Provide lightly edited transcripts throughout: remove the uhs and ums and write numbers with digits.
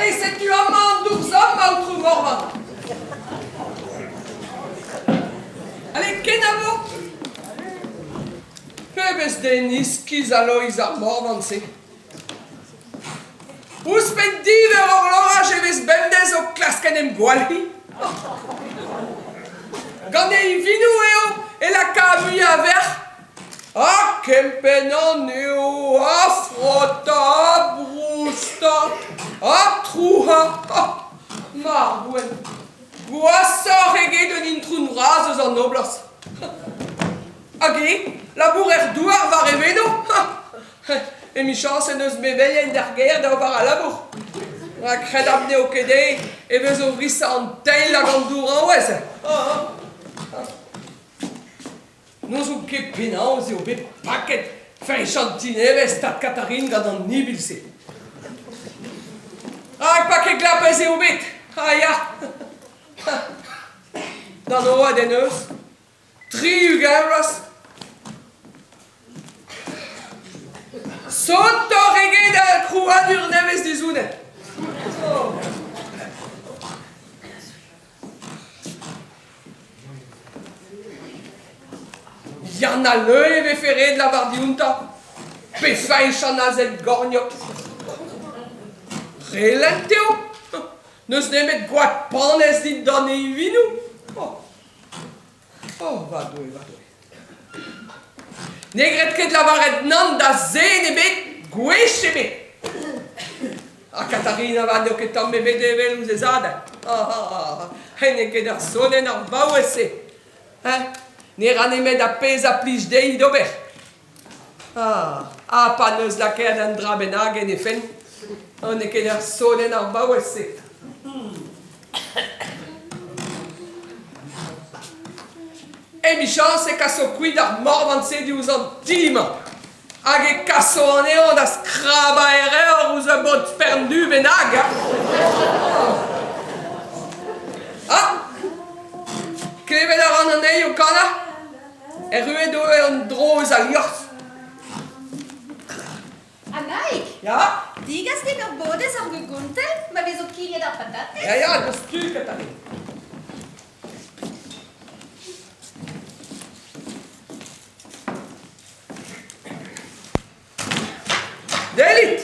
Ale, setu amañ an dour-samm, aotrou Morvan. Ale, kenavo. Pebezh den iskis a Loeiz ar Morvan-se. Ouzhpenn div eur horloraj e vez bemdez o klask en em gwalc'hiñ. Gant e ivinoù eo e laka muiañ a vec'h. Ha kempenn anezho, ha frotañ, ha broustañ, ha trouc'hañ. Mar gwenn, gwashoc'h eget un intron vras eus an noblañs. Hag eo, labourer-douar war e veno. Emichañs en deus mevelien d'ar gêr da ober al labour. Rak kredabl n'eo ket eo e vez o risañ an teil hag an douraouez. N'ouzon ket penaos eo bet paket Feñchanti nevez tad Katarin gant an ibil-se. Rak paket glapez eo bet, ah ya! D'an oad en deus. 60 vloaz. Sotoc'h eget ar krouadur nevez dizounet. Oh. Yann al Leue e vefe ret lavar dioutañ pe feñch an azen gorniok. Re lent eo. N'eus nemet gwad panez dindan e ivinoù. Oh. Oh, va Doue, va Doue. Ne gred ket lavaret nann da zen ebet gwech ebet. Ha Katharina avat n'eo ket tamm ebet evel ouzh he zad. Ah, ah, ah, n'eo ket ar sonenn ar vaouez-se. Hein? Ne ra nemet ar pezh a plij dezhi d'ober. Ah, ha pa n'eus lakaet un dra bennak en he fenn, n'eo ket ur sonenn ar vaouez-se. Emichañs e kaso kuit ar morvan-se diouzh an ti-mañ hag e kaso anezhañ da skrabañ e revr ouzh ur bod spern-du bennak. Ah! Klevet a ran anezhi o kanañ. Erruet eo an dro eus al liorzh. Annaig! Ya? Degas din ur bodez ar gontell ma vezo kignet ar patatez. Ya, ya, deus tu, Katarin. Delit!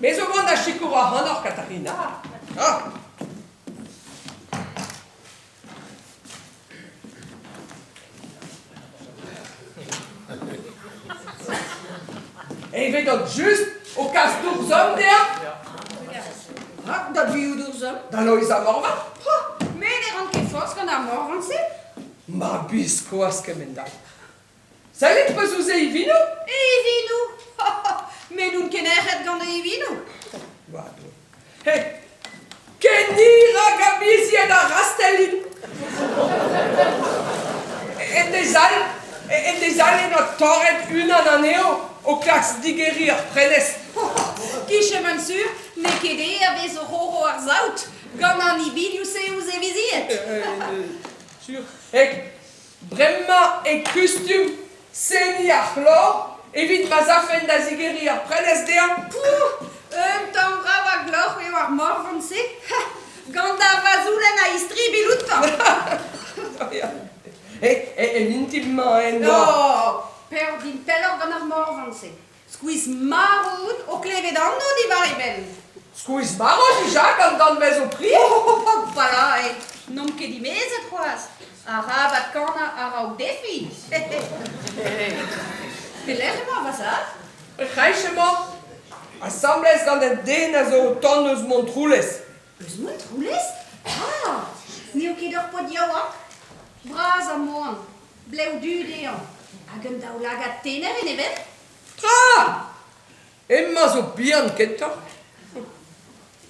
Me zo vont da sikour ac'hanoc'h, Katharina. Ah. Evet out just o kas dour-zomm dezhañ? Rak da biv dour-zomm? Da Loeiza Morvan. Me ne ran ket forzh gant ar Morvan-se. Ma biskoazh kement-all. Sellit peus ouzh e ivinoù? E ivinoù? Me n'on ket nec'het gant e ivinoù. Va Doue. He, ken hir hag a bizied ar rastell int. En deiz all, en deiz all en doa torret unan anezho o klask digeriñ ar prenestr. Kicheman sur, n'eo ket eo a vez o c'horo ar saout gant an ibilioù-se ouzh e vizied. Sur. He, Bremañ e kustum seniñ ar c'hloc'h evit ma'z afen da zigeriñ ar prenestr dezhañ. Pouh! Un tamm brav a gloc'h eo ar morvan-se, gant ar vazoulenn a-istribilh outañ. En intim-mañ en doa. Oh, peoc'h din pelloc'h gant ar morvan-se. Skuizh-marv out o klevet anv diwar e benn. Skuizh-marv dija gant danvez ho pried? Oh, voilà, eh, n'omp ket dimezet c'hoazh. Arabat kanañ a-raok defi. Pelec'h emañ va zad? Er c'hreizh emañ, asambles gant un den a zo o tont eus Montroulez. Eus Montroulez? Ah, n'eo ket ur paotr yaouank? Bras ha moan, Blev du dezhañ hag un daoulagad tener en e benn. Tra! Hemañ zo bihan kentoc'h.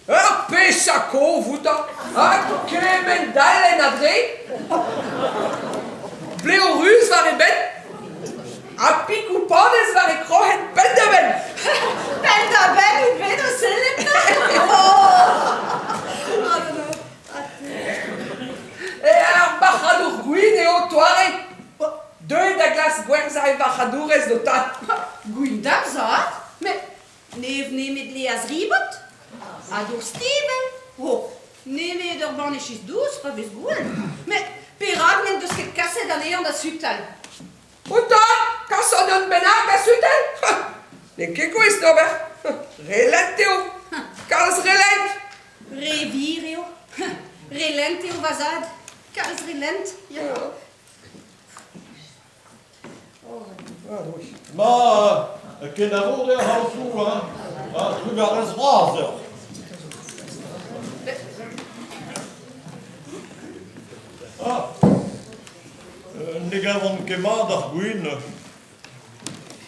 Ur pezh kof outañ ha kement all en adre. Blev ruz war e benn ha pikoù panez war e kroc'hen penn-da-benn. Penn-da-benn out bet o sellet Oh! Ar marc'hadour gwin eo toare. Deuet da glask gwerzhañ e varc'hadourez d'ho tad. Gwin d'am zad? Met veze a-zribot? Ha dour stivell? Oh, nemet ur banne chistr dous pa vez gouel. Met perak n'en deus ket kaset anezhañ da sutal? Outa, kas an un bennak da sutal? N'eo ket gouest d'ober. Re lent eo. Kalz re lent. Re wir eo. Re lent eo va zad. Kalz re lent, ya. Ma, kenavo deoc'h aotrou, hein. Ha trugarez vras deoc'h. Ah, ne gavan ket mat ar gwin.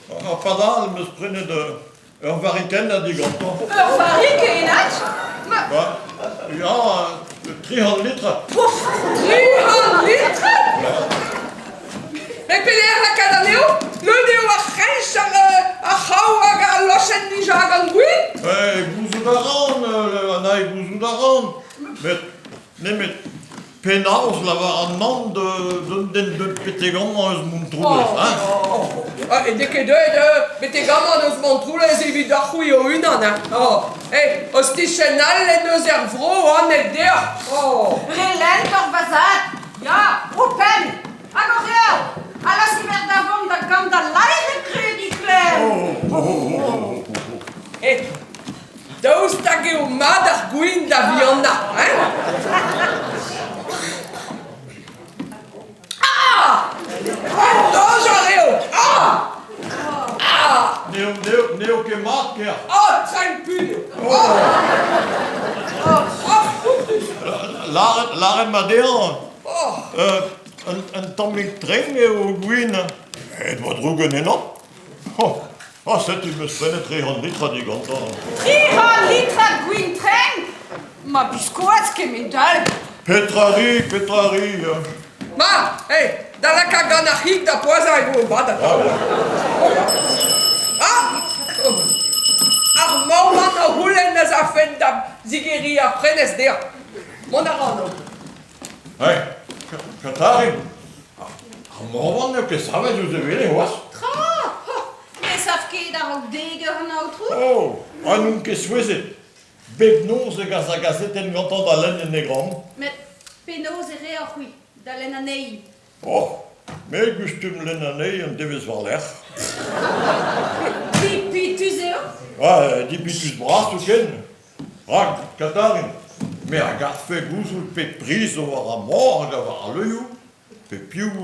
Ha padal em eus prenet ur varikennad digantañ. Ur varikennad? Ma... Ba, ya, 300 litr. Pouf, 300 litr? Met pelec'h lakaat anezho? Leun eo ar c'hreñch, ar c'hraou hag al lochenn dija gant gwin? Eh, gouzout a ran, Annaig, gouzout a ran. Met nemet Penaos lavar an nann d'un den deuet betek amañ eus Montroulez, hein? Oh, oh. n'eo ket deuet betek amañ eus Montroulez evit deoc'h-c'hwi ho-unan, hein? Oh. Eh, ostichen all en deus er vro anet deoc'h. Oh. Re lent oc'h va zad, ya, ho penn, hag hoc'h reor, ha lasiver da vont da gant al laer e krediñ klemm. Oh, oh, oh, oh, oh. Eh, Daoust hag eo mat ar gwin da vihanañ, hein? Ah! Un dañjer eo! Ah! Ah! N'eo ket mat, ker. Oh, trenk-put eo! Oh! Oh, foutus! Lâret ma dezhañ, Oh! un tammig trenk eo gwin. Et oa droug en ennañ. Oh, ah, setu 'm eus prenet 300 litrad digantañ. 300 litrad gwin trenk? Ma biskoazh kement-all. Petra 'ri, petra 'ri? Ma, hey, da lakaat gant ar c'hig da poazhañ e vo mat atav. Ah! Ar maout a c'houlenn ez afen da zigeriñ ar prenestr dezhañ. Mont a ran. Hey, Katarin, ar Morvan n'eo ket savet diouzh e wele c'hoazh. Tra! Ne sav ket a-raok dek eur an aotrou? Oh, ha n'on ket souezhet. Bep noz e gas ar gazetenn gantañ da lenn en e gambr. Met penaos e reoc'h-c'hwi da lenn anezhi? Oh, me gustum lenn anezhi an devezh war-lerc'h. Dipitus eo? Ah, dipitus bras zoken. Rak, Katarin, me a garfe gouzout pet priz zo war ar mor hag war al leurioù, pe piv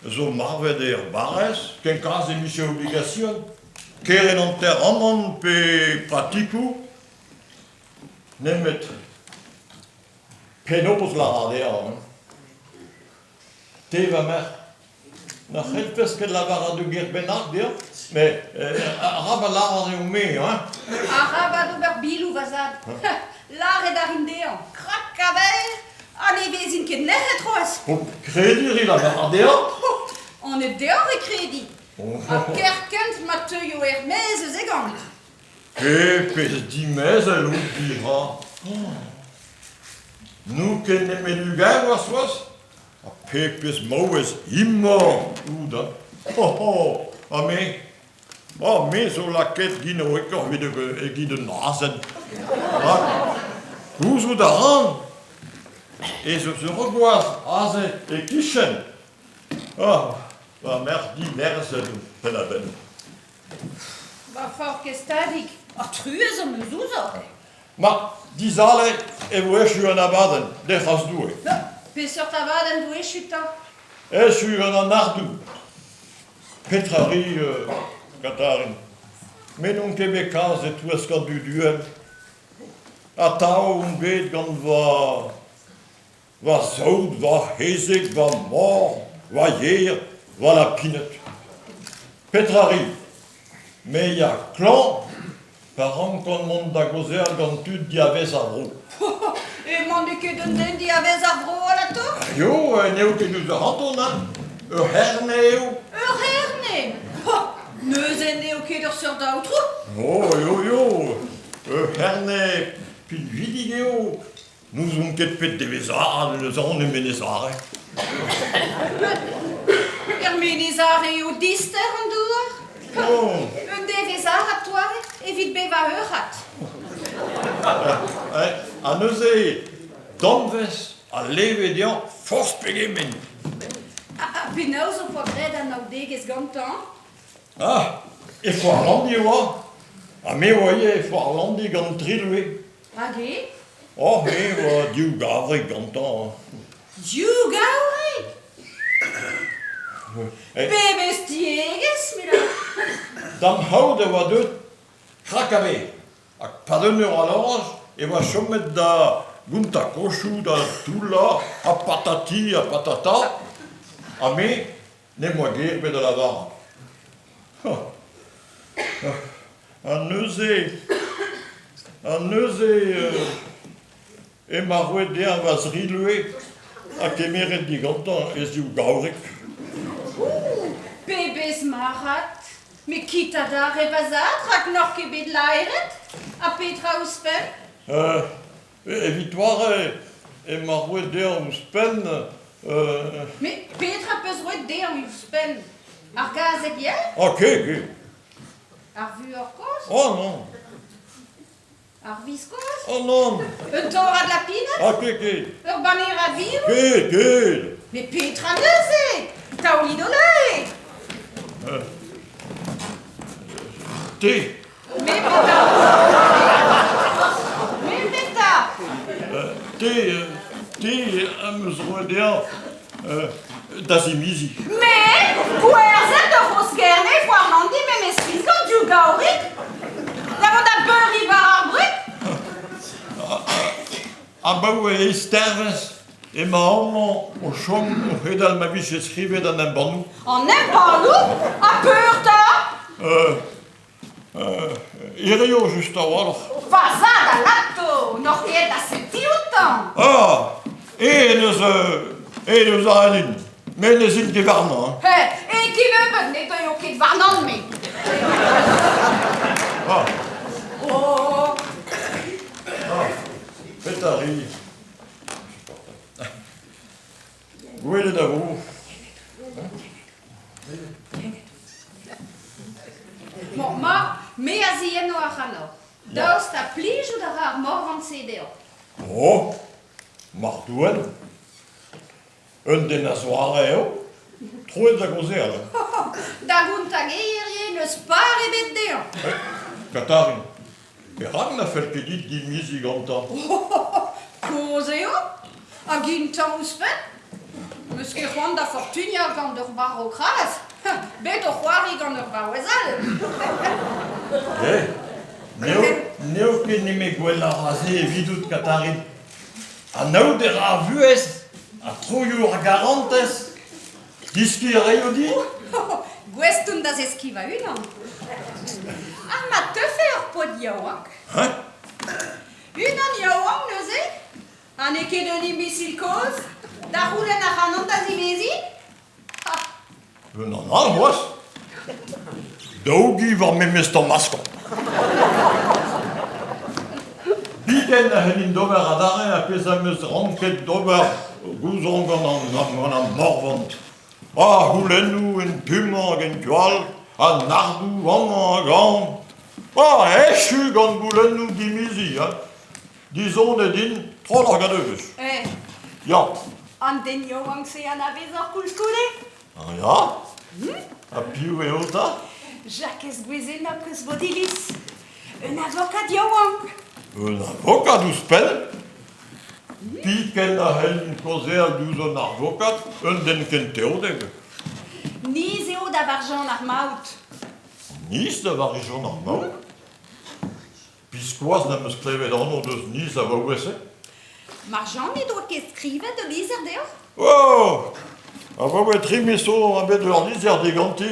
zo marvet er barrez, kenkoulz e vije obligasion, kêr en hanter-amañ pe pratikoù, nemet penaos lârat dezhañ, hein. Te, va merc'h, Na c'hellfes ket lavaret ur ger bennak deoc'h? Met arabat lâret eo me, hein? Arabat ober biloù, va zad. Lâret a rin dezhañ, krak a ver, ha ne vezin ket nec'het c'hoazh. Ho krediñ 'ri lavaret dezhañ? Anet deoc'h e krediñ. Ha kerkent ma teuio er-maez eus e gambr. Pe pezh dimezell out dija. N'out ket nemet 20 vloaz c'hoazh? Ha pebezh maouez imor out hein! Ho ho! Ha me? Oh, me zo lakaet ginoekoc'h evit evit un azen. Rak gouzout a ran ez eus ur gwaz aze e-kichen. Ah, va merc'h dinerzhet out penn-a-benn. Va forkez tadig, ha truez am eus ouzhoc'h. Ma, dizale e vo echu an abadenn, d'he c'hras Doue. Peseurt abadenn vo echu 'ta? Echu gant an ardoù. Petra 'ri, Katarin? Me n'on ket bet kalz e-touesk an dud uhel. Atav on bet gant va va saout, va c'hezeg, va mor, va yer, va lapined. Petra 'ri? Me ya klañv pa rankan mont da gaozeal gant tud diavez ar vro. Emañ n'eo ket un den diavez ar vro alato? Yo, n'eo ket ouzh ar c'hanton, hein. Ur C'herne eo. Ur C'herne? Neuze n'eo ket ur seurt aotrou? Oh, yo, yo. Ur C'herne pinvidik eo. N'ouzon ket pet devezh-arat eus an e Menez-Are. Er Menez-Are eo dister an douar. Oh. Un devezh-arat, toare, e Evit bevañ eurad. Ha neuze, danvez a leve dezhañ forzh pegement. Ha penaos ho poa graet anaoudegezh gantañ? Ah, e foar Landi e oa. Ha me oa ivez e foar Landi gant tri loe. Hag e? Oh, e oa div gavrig gantañ. Div gavrig? Pebezh tiegezh, me D'am c'haout e oa deuet krak-a-bez. Ha pad un eur a lâras e oa chomet da gontañ kochoù, da toullañ, ha patati ha patata. Ha me n'em boa ger bet da lavaret. Ha neuze, ha neuze emañ roet dezhañ va zri leue ha kemeret digantañ e ziv gavrig. Pebezh marc'had! Met kit adarre va zad rak n'oc'h ket bet laeret. Ha petra ouzhpenn? Evit doare emañ roet dezhañ ouzhpenn. Met petra 'peus roet dezhañ ouzhpenn? Ar gazeg yer? Ah, ket, ket. Ar vuoc'h kozh? Oh non. Ar viskoazh? Oh non! Un torad lapined? Ah, ket, ket. Ur banerad viroù? Ket, ket. Met petra neuze? Taolit ho leue! Te. Me petra? Me petra? Te, te am eus roet dezhañ da zimiziñ. Me gwerzhet ur c'hozh-Kerne foar Landi memes priz gant div gavrig da vont da beuriñ war ar brug. Abaoe eizh dervezh emañ amañ o chom o c'hedal ma vije skrivet an embannoù. An embannoù? Ha peur 'ta? Hirio just a-walc'h. Va zad alato, n'oc'h ket da sentiñ outañ. Ah, eñ eus eñ eus ar din. Me ne zin ket warnañ. He, e kennebeut ne deuio ket warnon-me. Ah. Oh. Ah, petra 'ri? Gwelet a vo. Bon, ma, me a zienno ac'hanoc'h. Daoust ha plijout a ra ar morvan-se deoc'h? Oh, mar douen. Un den a-zoare eo. Troet da gaozeal. Da gontañ hirie n'eus par ebet dezhañ. Katarin, perak na fell ket dit dimiziñ gantañ? Kozh eo, hag intañ ouzhpenn. 'Meus ket c'hoant da fortuniañ gant ur barv kras. Bet o c'hoari gant ur vaouez all. Eh, n'eo ket nemet gwellañ aze evidout, Katarin. Anaout e ra ar vuhez ha troioù ar garantez. Deskiñ a raio dit? Gouest on da zeskiñ va-unan. Ha ma teufe ur paotr yaouank? Hein? Unan yaouank neuze? Ha n'eo ket un imbisil kozh da c'houlenn ac'hanon da zimeziñ? Ha. Unan all c'hoazh? Daou gi war memes tamm askorn. Biken a c'hellin d'ober adarre ar pezh am eus ranket d'ober gouzañv gant an, gant an morvant. Ar c'houlennoù en tu-mañ hag en tu all, an ardoù amañ hag amañ. Ah, echu gant goulennoù dimiziñ, hein. Dizonet int tro gant evezh. Eh. Ya. An den yaouank-se anavezoc'h koulskoude? Ah ya? Ha piv eo 'ta? Jakez Gwezennoc eus Bodiliz. Un alvokad yaouank. Un alvokad ouzhpenn? Biken a c'hellin kaozeal diouzh un alvokad, un den ken teodek. Niz eo da Varjan ar Maout. Niz da Varijon ar Maout? Biskoazh n'am eus klevet anv deus niz a vaouez-se. Marjan he doa ket skrivet ul lizher deoc'h? Oh! Abaoe tri miz zo on bet ur lizher diganti.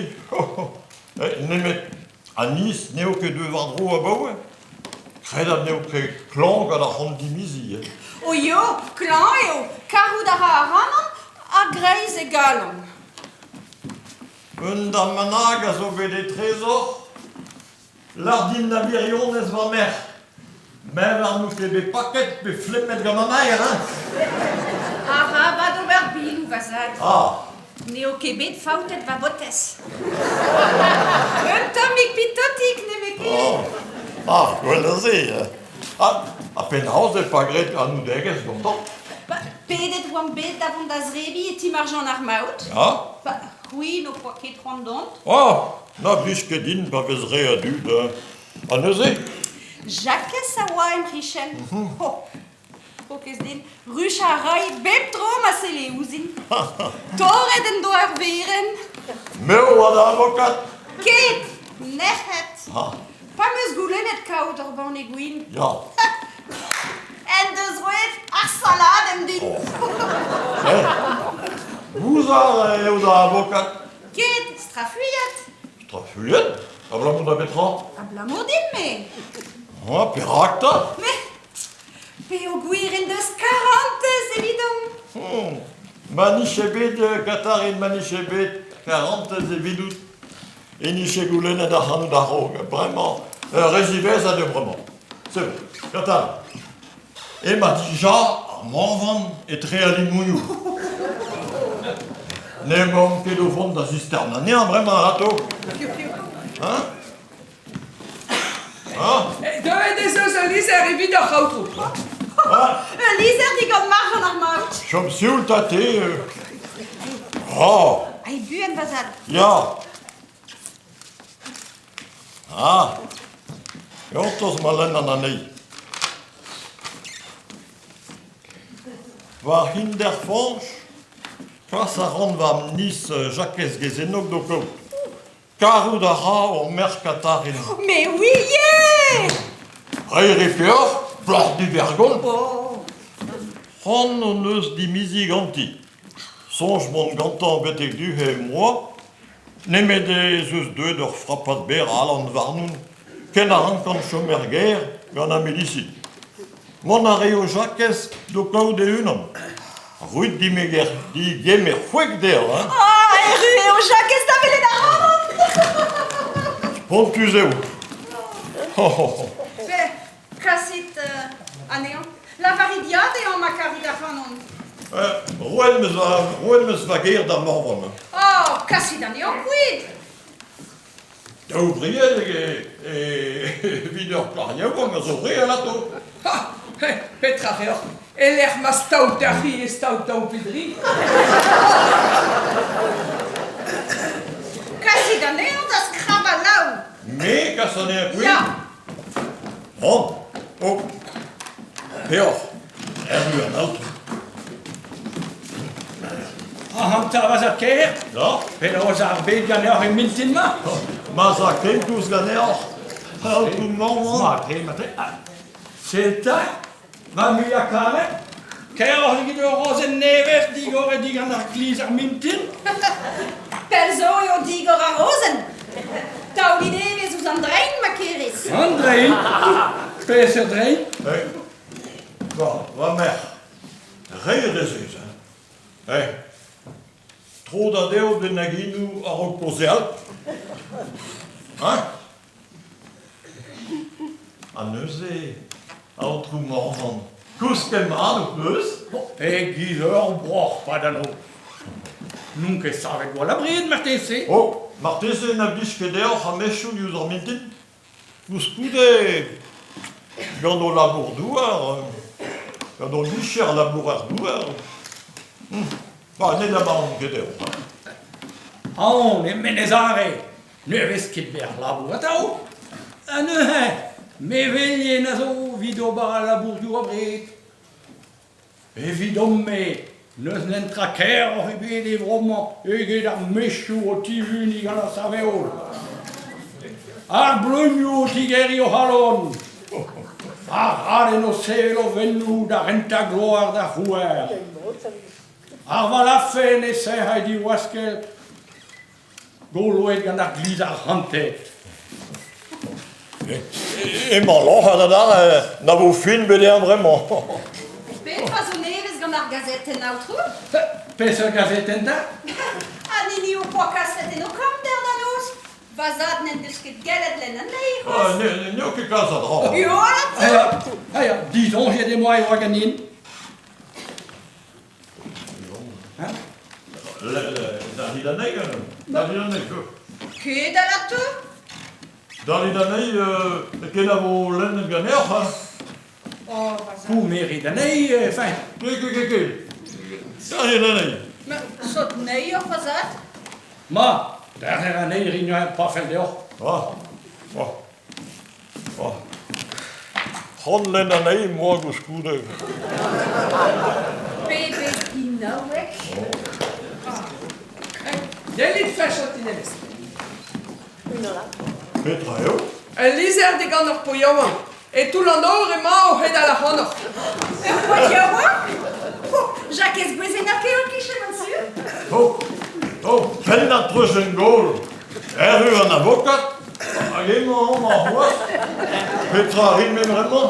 Nemet an niz n'eo ket deuet war-dro abaoe. Kredabl n'eo ket klañv gant ar c'hoant dimiziñ. Eh? Oh yo, klañv eo. Karout a ra ac'hanon a-greiz e galon. Un tamm bennak a zo bet etrezoc'h. Lâr din da wirionez va merc'h, me n'out ket bet paket pe flemmet gant an aer, hein? Arabat ober biloù, va zad. Ah. N'eo ket bet faoutet va botez. Un tammig pitotig nemetken. Oh. Ah, gwell a se. Ha, ha penaos e pa graet anoudegezh gantañ? Ba, pedet oamp bet da vont da zrebiñ e ti Marjan ar Maout. Ya? Ba, c'hwi n'ho poa ket c'hoant dont? Ah, na blij ket din pa vez re a dud. Ha neuze? Jakez a oa em c'hichen. Oh, Paourkaezh den, ruchañ a ray bep tro ma selle ouzhin. Torret en doa ur werenn. Me oa da alvokad. Ket, nec'het. Ah. Pa 'm eus goulennet kaout ur banne gwin. Ya. En deus roet ar saladenn din. Oh. Eh. Bouzar eo da alvokad. Ket, strafuilhet. Strafuilhet? Abalamour da betra? Abalamour din-me. Ah, perak 'ta? Me Peogwir en deus karantez evidomp. Ma nije bet, Katarin, ma nije bet karantez evidout, e nije goulennet ac'hanout a-raok. Bremañ, re ziwezhat eo bremañ. Seul, Katarin, emañ dija ar Morvan etre al limounioù. N'emaon ket o vont da zisternañ anezhañ bremañ atav. Hein? Deuet ez eus ul lizher evidoc'h, aotrou. Ul lizher digant Marjan ar Maout. Chom sioul 'ta te. Oh. Ai buan va zad. Ya. Ah. Gortoz ma lennan anezhi. War Hinderfañch, kas a ran va niz Jakez Gezennog d'ho kaout. Karout a ra hor merc'h Katarin. Me ouie! Reiñ re peoc'h, plac'h divergont. Oh. C'hoant hon eus dimiziñ ganti. Soñj mont gantañ betek du-he em boa, nemet ez eus deuet ur frapad berr alan warnon, ken a rankan chom er gêr gant ar medisin. Mont a raio Jakez d'ho kaout e-unan. Roit digemer, digemer c'hwek dezhañ, hein. Ah, erru eo Jakez da welet ac'hanon! Spontus eo. Oh, oh, oh. Be, kasit anezhañ. Lavarit ya dezhañ ma karit ac'hanon. Roet 'm eus roet 'm eus va ger da Morvan. Oh, kasit anezhañ kuit! Daou bried evit ur plac'h yaouank a zo re alato. Ha! Petra reoc'h? E-lec'h ma staot ar c'hi e staot daou pe dri. Kasit anezhañ da skrabañ laou. Me kas anezhañ kuit? Ya. Oh, oh. Peoc'h, erru an aotrou. Ac'hanta, va zad-kaer? Ya? Penaos ar bed ganeoc'h e mintin-mañ? Ma 'z a kenkoulz ganeoc'h, aotrou Morvan. Mat-tre, mat-tre. Ah, sell 'ta, va muiañ-karet, kaeroc'h eget ur rozenn nevez digoret digant ar glizh ar mintin. Pell zo eo digor ar rozenn. Taolit evezh ouzh an drein, ma kerez. An drein? Peseurt drein? Eh, va, va merc'h, ret ez eus, hein. Eh, tro da dezho d'en aginoù a-raok kaozeal. Hein? Ha neuze, aotrou Morvan, kousket mat ho peus? E-giz ur broc'h 'pad an noz. N'on ket savet gwall abred marteze. Oh, marteze na blij ket deoc'h a-wechoù diouzh ar mintin? Koulskoude, gant ho labour-douar, gant ho micher labourer-douar, ba, ne lavaran ket deoc'h. Aon e Menez Are Ne vez ket berr labour atav. Ha neuze, mevelien a zo evit ober al labourioù abred. Evidon-me, n'eus netra kaeroc'h ebet e vro-mañ eget ar mechoù o tihuniñ gant ar sav-heol. Ar bleunioù o tigeriñ o c'halon. Ar raden o sevel o vennoù da rentañ gloar d'ar c'hrouer. Ar valafenn e sec'h he diwaskell Goloet gant ar glizh arc'hantet. Emañ loc'hat adarre, na vo fin bet bremañ. Petra zo nevez gant ar gazetenn, aotrou? Peseurt gazetenn 'ta? An hini ho poa kaset en ho kammder da noz. Va zad n'en deus ket gellet lenn anezhi c'hoazh. N'eo ket kalz a dra. Ya, disoñjet eo e oa ganin. Ket alato? Dalit anezhi kenavo lennet ganeoc'h hein. Oh, va zad. Koumerit anezhi, enfin. Ket, ket, ket, ket. Dalit anezhi. Ma sot anezhi oc'h, va zad? Ma, derc'her anezhi 'rin neuze pa fell deoc'h. Ah, ah, ah. C'hoant lenn anezhi 'moa koulskoude. Pebezh ginaoueg. Dellit fech an Petra eo? Ul lizher digant ur paotr yaouank. E toull an nor emañ o c'hedal ac'hanoc'h. Ur paotr yaouank? Oh, Jakez Gwezennac eo e-kichen an sur. Oh, oh, pennad treuz en gaol. Erru an avokad, hag emañ amañ c'hoazh. Petra a rin-me bremañ?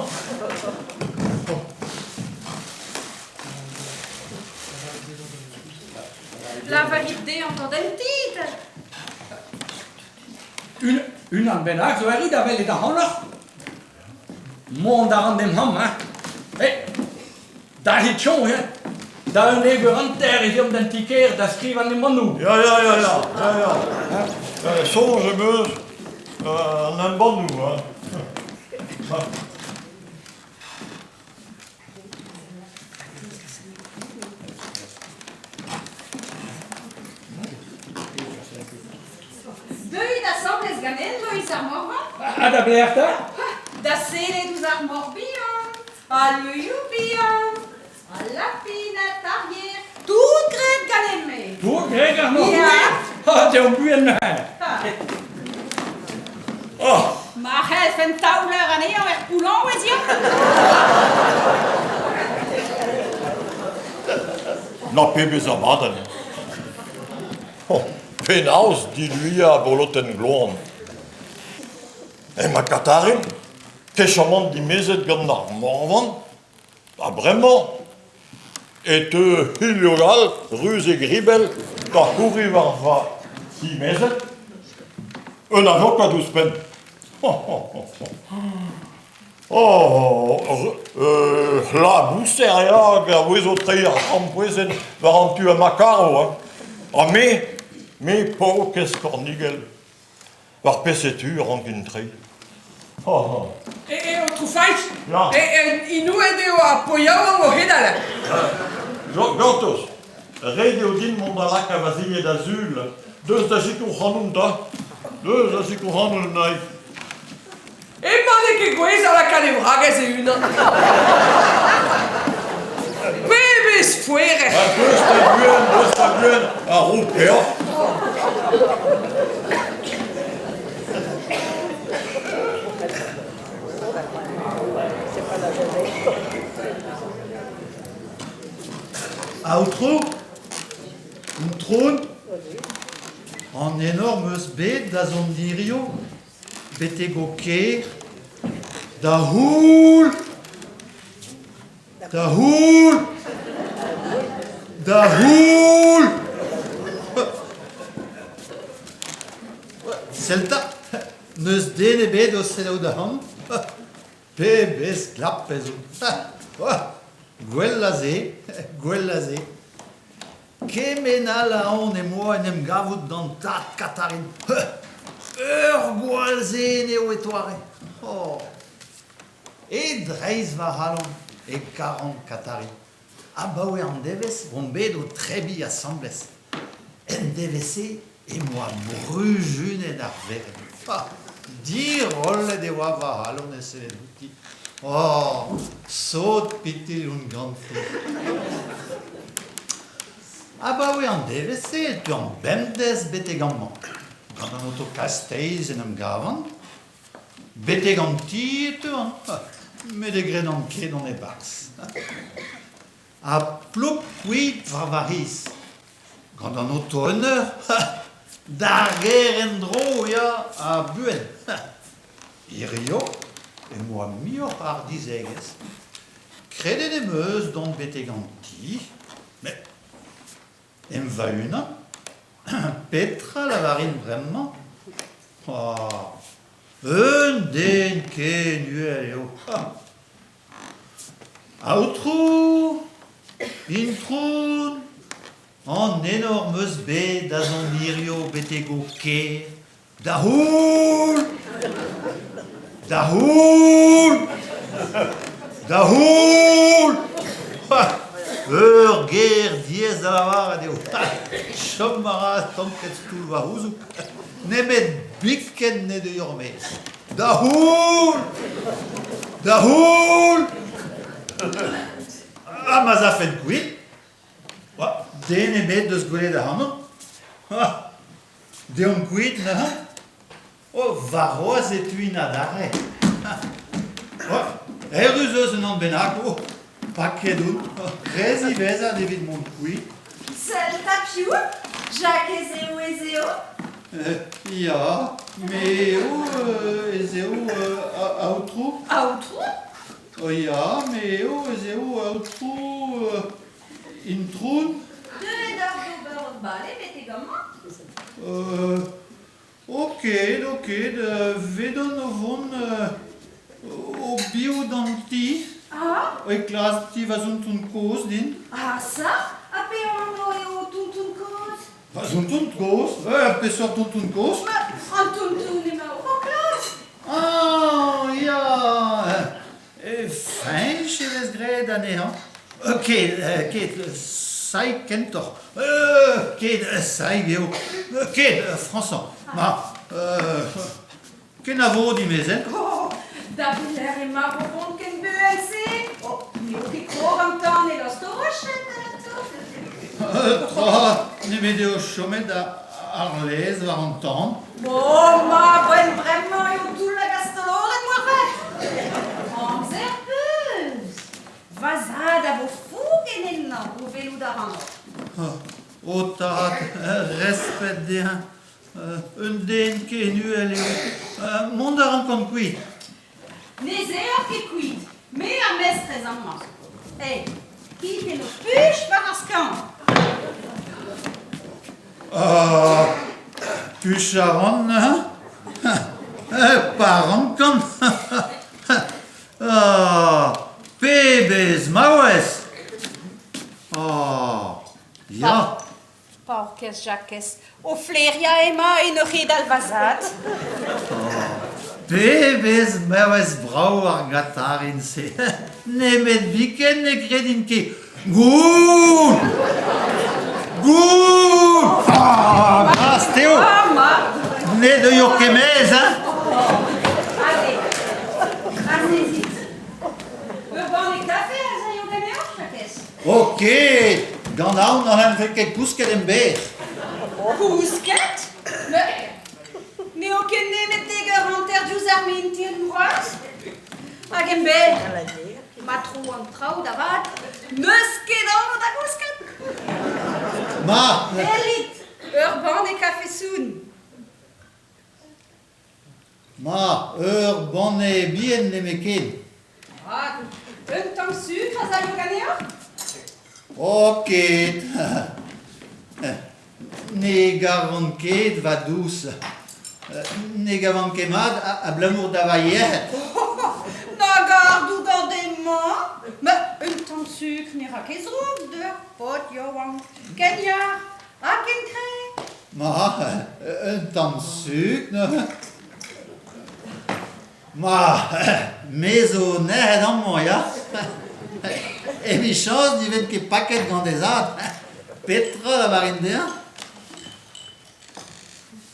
Lavarit dezhañ dont en ti 'ta. Unan bennak zo erru da welet ac'hanoc'h. Mont a ran d'em c'hambr, hein. Eh, dalc'hit soñj, hein. Da 11 eur hanter ez eomp d'an ti-kêr da skrivañ an embannoù. Ya, ya, ya, ya, ya, ya. Soñj em eus an embannoù, hein. Deuit asambles ganen, Loeiz ar Morvan. Ha da belec'h 'ta? Da sellet ouzh ar mor bihan, al leuioù bihan, al lapined, ar yer, tout graet ganen-me. Tout graet ganeoc'h? Ya. Ha deomp buan neuze. Oh! Ma c'hellfen taoler anezhañ er poullaouez ez ya. Na pebezh abadenn! Oh, penaos diluiañ ar bolotenn gloan? Emañ Katarin, techamant dimezet gant ar Morvan, ha bremañ e teu Julio Gall ruz e gribell da c'houriñ war va dimezell. Un alvokad ouzhpenn. Oh, labouser eo hag a ouezo treiñ ar c'hrampouezhenn war an tu ha ma karo. Hein. Ha me, me paourkaezh kornigell. War peseurt tu a rankin treiñ? Oh, E, e, aotrou Fañch, Ya. e, e, inouet eo ar paotr yaouank o c'hedal. Gortoz, ret eo din mont da lakaat va zilhad da sul. Deus da sikour ac'hanon 'ta. Deus da sikour ac'hanon, Naig. Emañ n'eo ket gouez da lakaat e wragez e-unan. Pebezh foerer! Ha deus da buan, deus da buan, a ro peoc'h. Aotrou, Itron, an enor 'm eus bet da zont hirio betek ho kêr da c'houl da c'houl da c'houl Sell 'ta, n'eus den ebet o selaou da c'hambr. Pebezh klapez out. Gwell a se, gwell a se. Kement all a aon em boa en em gavout gant tad Katarin. Ur gwall zen eo e toare. Oh. E dreist va c'halon e karan Katarin. Abaoe an devezh omp bet o trebiñ asambles. En devezh-se em boa bruzunet ar verenn. Ha dirollet e oa va c'halon e sellet outi. Oh, sot-pitilh on ganti. Abaoe an devezh-se e teuan bemdez betek amañ. Gant an oto Kasteiz en em gavan. Betek an ti e teuan, met ne gredan ket on e-barzh. Ha ploup kuit war va c'hiz. Gant an oto un eur, d'ar gêr en-dro, ya, ha buan. Hirio em boa muioc'h a hardizhegezh. Kredet em eus dont betek an ti, met em va-unan, petra lavarin bremañ? Ah, un den ken uhel eo. Aotrou, Intron, an enor 'm eus bet da zont hirio betek ho kêr. Da c'houl! Da c'houl! Da c'houl! Ur ger diaes da lavaret eo. Chom a ra stanket toull va c'houzoug. Nemet biken ne deuio er-maez. Da c'houl! Da c'houl! Ha ma'z afen kuit? Den ebet deus gwelet ac'hanon. Deomp kuit neuze. Oh, warc'hoazh e teuin adarre. Oh, erru 'z eus un anv bennak. Oh, paket out. Re ziwezhat evit mont kuit. Sell 'ta piv? Jakez eo ez eo? Ya, me eo ez eo aotrou. Aotrou? Oh ya, me eo ez eo aotrou Introun. Deuet oc'h d'ober ur bale betek amañ? Ok, ok, vedon o vont o biv d'an ti. Ah? E klask ti va zonton kozh din. Ah ça? Ha pe anv eo tonton kozh? Va zonton kozh? Peseurt tonton kozh? Ma, an tonton emaoc'h o klask. Ah, ya Feñch e vez graet anezhañ. Ket, ket, Saig kentoc'h. Ket, Saig eo. Ket, Frañsañ. Ma, kenavo dimezell. Oh, da belec'h emañ o vont ken buan-se? Oh, n'eo ket krog an tan e lost ho roched, alato. Tra, nemet eo chomet ar lez war an tan. Oh, ma boen bremañ eo toull hag astoloret moarvat. Amzer 'peus. Va zad a vo foug en ennañ o welout ac'hanoc'h. Ho tad, respet dezhañ. Un den ken uhel eo. Mont a rankan kuit. N'ez eoc'h ket kuit. Me ar mestrez amañ. Eh, kit en ho puch war ar skañv. Ah, puch a ran neuze Pa rankan Ah, pebezh maouez Ah, ya Paourkaezh Jakez, o flaeriañ emañ en ur c'hedal va zad. Pebezh maouez brav ar Gatarin-se! Nemet biken ne gredin ket. Goul! Goul! Ah, bras eo! Ne deuio ket maez, hein? Allez, azezit. Ur banne kafe az aio ganeoc'h, Jakez? Ok, gant aon n'hallfe ket kousket emberr. Kousket? Mais n'eo ket nemet dek eur hanter diouzh ar mintin c'hoazh. Hag emberr, ma tro an traoù da vat, n'eus ket anv da gousket. Ma! Ellit, ur banne kafe soun. Ma, ur banne bihan nemetken. Ah, un tamm sukr az aio ganeoc'h? Oh ket. Ne gavan ket va dous. Ne gavan ket mat abalamour da va yec'hed. Na gardoù gant emañ. Ma, un tamm sukr ne ra ket zroug d'ur paotr yaouank. Ken yac'h ha ken kreñv. Ma, un tamm sukr neuze. Ma, me zo nec'het amañ, ya. Emichañs ne ven ket paket gant he zad. Petra lavarin dezhañ?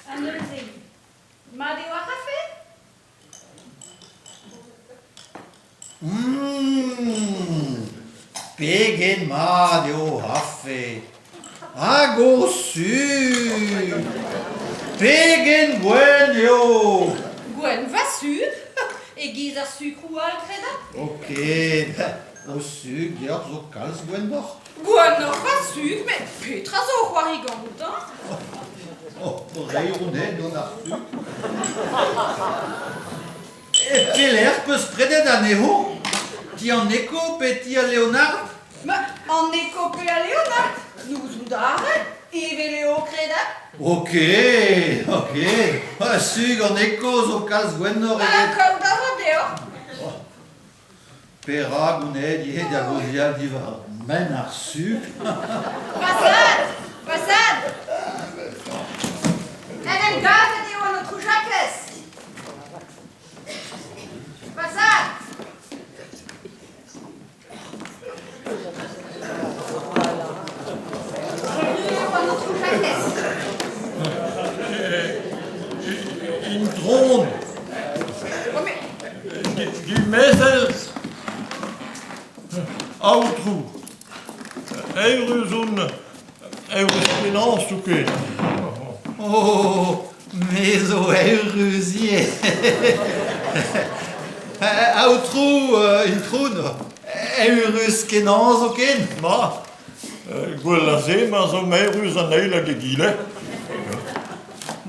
Ha neuze, mat eo ar c'hafe? Pegen mat eo ar c'hafe! Hag ho sukr! Pegen gwenn eo! Gwenn va sukr? E-giz ar sukroù all, kredañ? Ok, ho sukr deoc'h zo kalz gwennoc'h. Gwennoc'h va sukr, met petra zo o c'hoari gantañ? Oh, reiñ on aet gant ar sukr. E pelec'h 'peus prenet anezho? Ti an Eko pe ti al Leonard? Ma, an Eko pe al Leonard? N'ouzout aze, evel eo kredabl. Ok, ok. Ha sug an Eko zo kalz gwennoc'h eget... Ha kaout a ra deoc'h. Oh. Perak on aet ivez da gaozeal diwar menn ar sukr? Va zad! Va zad! En em gavet eo an aotrou Dimezell, aotrou, eürus on, eürus kenañ zoken. Oh, me zo eürus ivez. Aotrou, itron, eürus kenañ zoken. Ma, gwell a se ma 'z omp eürus an eil hag egile.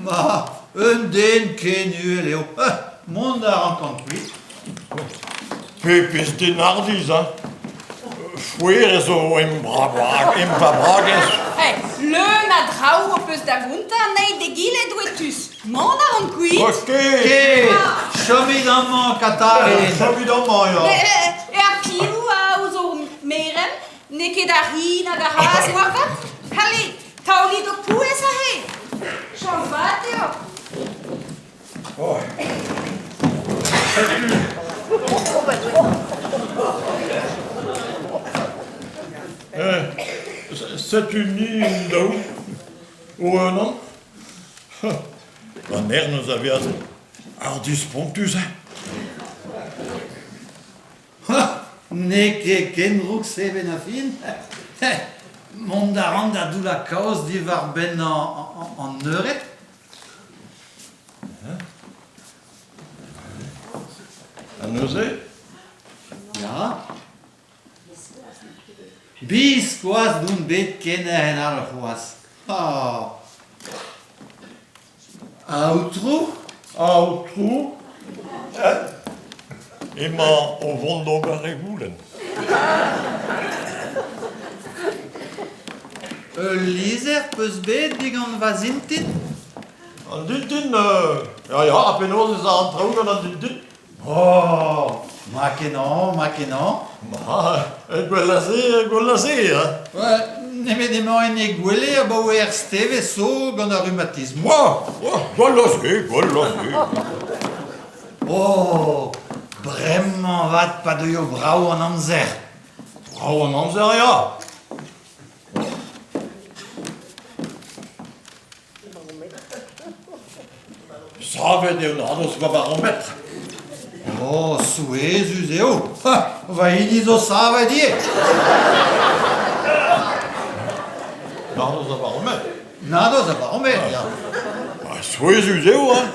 Ma, un den ken uhel eo. Mont a rankan kuit. Pebezh den hardizh, hein! Fouerez zo em va bragez. Hey, leun a draoù ho peus da gontañ an eil d'egile douetus. Mont a ran kuit. Ok! Ket! Chomit amañ, Katarin. Chomit amañ, ya. E ha piv a aozo merenn? N'eo ket ar c'hi nag ar c'hazh moarvat? Allez, taolit ho pouez aze! Chañs vat deoc'h! Setu ni hon-daou o-unan. An ern eus a vezañ hardizh-spontus hein. N'eo ket ken drouk-se 'benn ar fin. Mont a ran da doullañ kaoz diwar-benn an eured. Ha neuze? Ya. Biskoazh n'on bet ken en all c'hoazh. Ah. Aotrou? Aotrou, emañ o vont d'ober e goulenn. Ul lizher 'peus bet digant va zintin? An dintin, ya, ya, ha penaos ez a an traoù gant an dintin? Oh, mat-kenañ, mat-kenañ. Ma, gwell a se, gwell a se, hein. Ouais, nemet emañ en he gwele abaoe ar stevez zo gant ar rhumatisme. Wa, wa, gwell a se, gwell a se. Oh, bremañ 'vat pa deuio brav an amzer. Brav an amzer, ya. Savet eo nadoz va barometr. Oh, souezhus eo. Ha, va hini zo savet ivez. Nadoz a barometr. Nadoz a barometr, ya. Ah, souezhus eo, hein.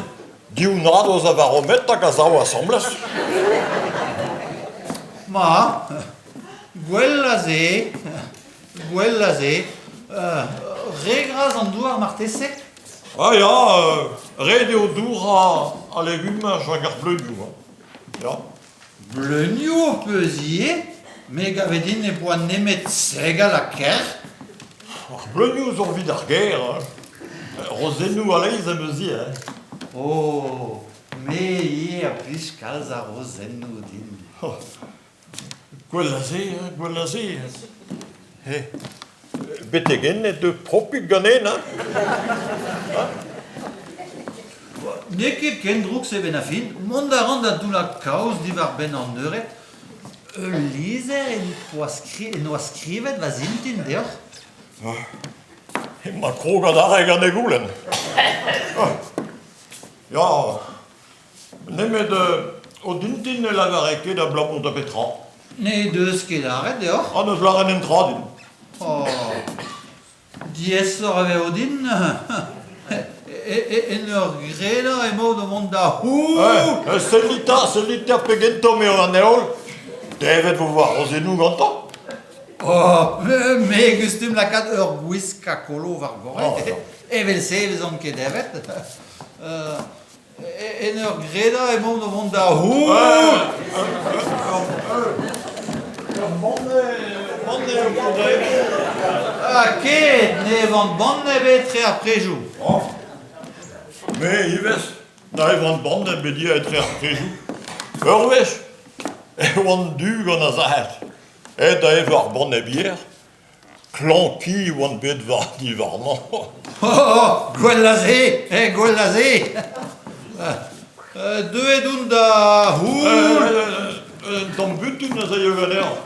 Div nadoz a barometr hag a sav asambles. Ma, gwell a se. Gwell a se. Re gras an douar marteze? Ah ya, ret eo dourañ al legumaj hag ar bleunioù. Hein. Ya. Bleunioù ho peus ivez? Me 'gave din ne boa nemet segal ha kerc'h. Ar bleunioù zo evit ar gêr. Hein. Rozennoù a-leizh am eus ivez. Hein. Oh, me ivez a blij kalz ar rozennoù din. Oh. Gwell a se, gwell a se. Betek-henn e teu propik ganen, hein? N'eo ket ken drouk-se 'benn ar fin. Mont a ran da doullañ kaoz diwar-benn an eured. Ul lizher en doa skrivet va zintin deoc'h. Emañ krog adarre gant e goulenn. Ya, Nemet o dintin ne lavare ket abalamour da betra. N'he deus ket lâret deoc'h? Ha n'eus lâret un dra din. Oh, diaesoc'h e vezo din. En ur grenañ emaon o vont da c'houzout. Eh, sellit 'ta, sellit 'ta pegen tomm eo an heol. Devet vo war rozennoù gantañ. Oh, me gustum lakaat ur gwiskañ kolo war gorre. Oh, Evel-se e vezan ket evet. En ur gredañ emaon o vont da c'houzout. Ha ket, ne evan banne ebet etre ar prejoù. Me ivez, na evan banne ebet etre ar prejoù. Ur wech e oan du gant ar sac'hed. Aet da evañ ar banne bier. Klañv-ki e oan bet war diwarnañ. Oh, gwell a se, eh, gwell a se. Deuet on da c'houl. Un tamm butun a zaio ganeoc'h.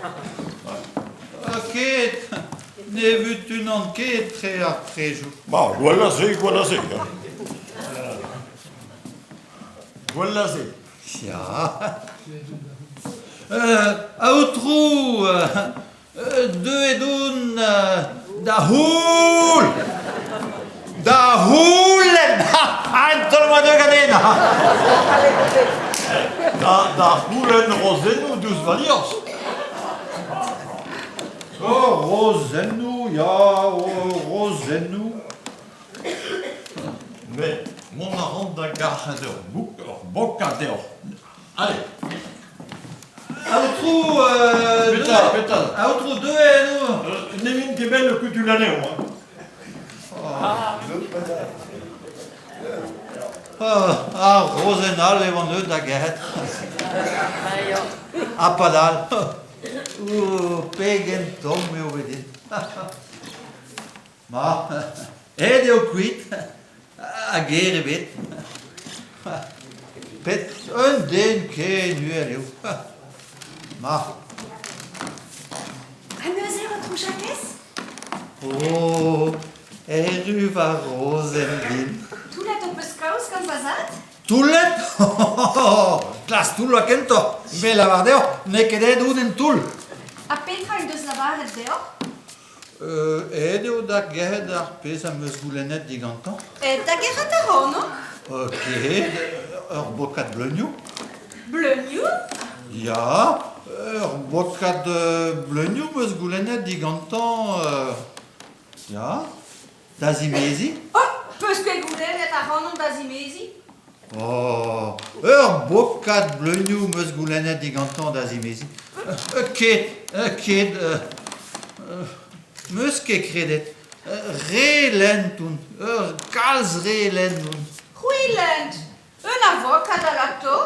Ket, ne vutunan ket tre ar prejoù. Ma, gwell a se, gwell a se. Gwell a se. Ya. Aotrou, deuet on da c'houl! Da c'houlenn! Un taol 'oa deuet ganin! Da c'houlenn rozennoù diouzh va liorzh. Oh, rozennoù, ya, oh, rozennoù. Met mont a ran da gerc'hat ur bokad deoc'h. Ale! Aotrou, Petra, petra? Aotrou, deuet eo. N'emaint ket bet o kutul anezho. Hein. Ar rozenn all e oan deuet da gerc'hat. Ha padal. Oh, pegen tomm eo bet din. Ma, aet eo kuit, a gêr ebet. Pet un den ken uhel eo. Ma. Ha neuze, aotrou Jakez? Oh, erru va rozenn din. Toullet ho peus kaoz gant va zad? Toullet? Klask toullañ kentoc'h. Me lavar deoc'h, n'eo ket aet on en toull. Ha petra en deus lavaret deoc'h? Aet eo da gerc'hat ar pezh am eus goulennet digantañ. Da gerc'hat a ran, Ket, ur bokad bleunioù. Bleunioù? Ya, ur bokad bleunioù 'm eus goulennet digantañ, ya, da zimeziñ. Oh, 'peus ket goulennet ac'hanon da zimeziñ? Oh, ur bokad bleunioù 'm eus goulennet digantañ da zimeziñ. Ket, ket, 'm eus ket kredet. Re lent on, ur kalz re lent on. C'hwi lent, un avokad alato?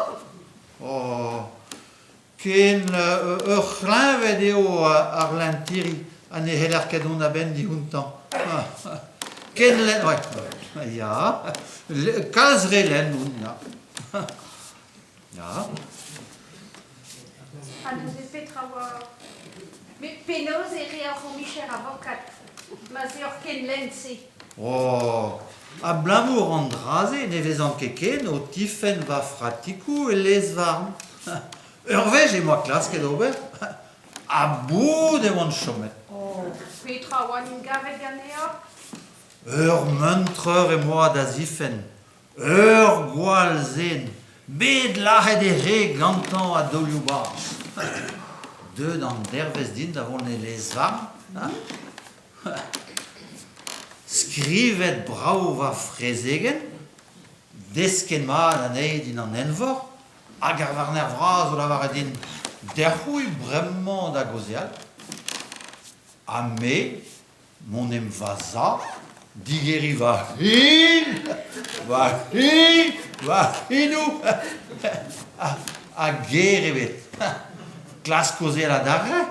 Oh, ken ur c'hleñved eo ar lentiri ha ne c'heller ket dont a-benn dioutañ. Ken lenn, ouais, ya, kalz re lenn on, ya. Ya. Ha neuze petra oa... Met penaos e reoc'h ho micher avokad ma 'z eoc'h ken lent-se? Oh, abalamour an dra-se ne vezan ket ken o tifenn va fratikoù e lez-varn. Ur wech em boa klasket ober, ha bout e oan chomet. Oh, petra oa 'n em gavet ganeoc'h? Ur muntreur em boa da zifenn, ur gwall zen, bet lazhet e re gantañ a-daolioù bras. Deuet an dervezh din da vont e lez-varn. Skrivet brav va frezegenn, desket mat anezhi din an envor, hag ar varner vras o lavaret din deoc'h-c'hwi bremañ da gaozeal. Ha me, mont em va za, digeriñ va c'hin, va c'hin, va c'hinoù, ha ger ebet. Klask kaozeal adarre.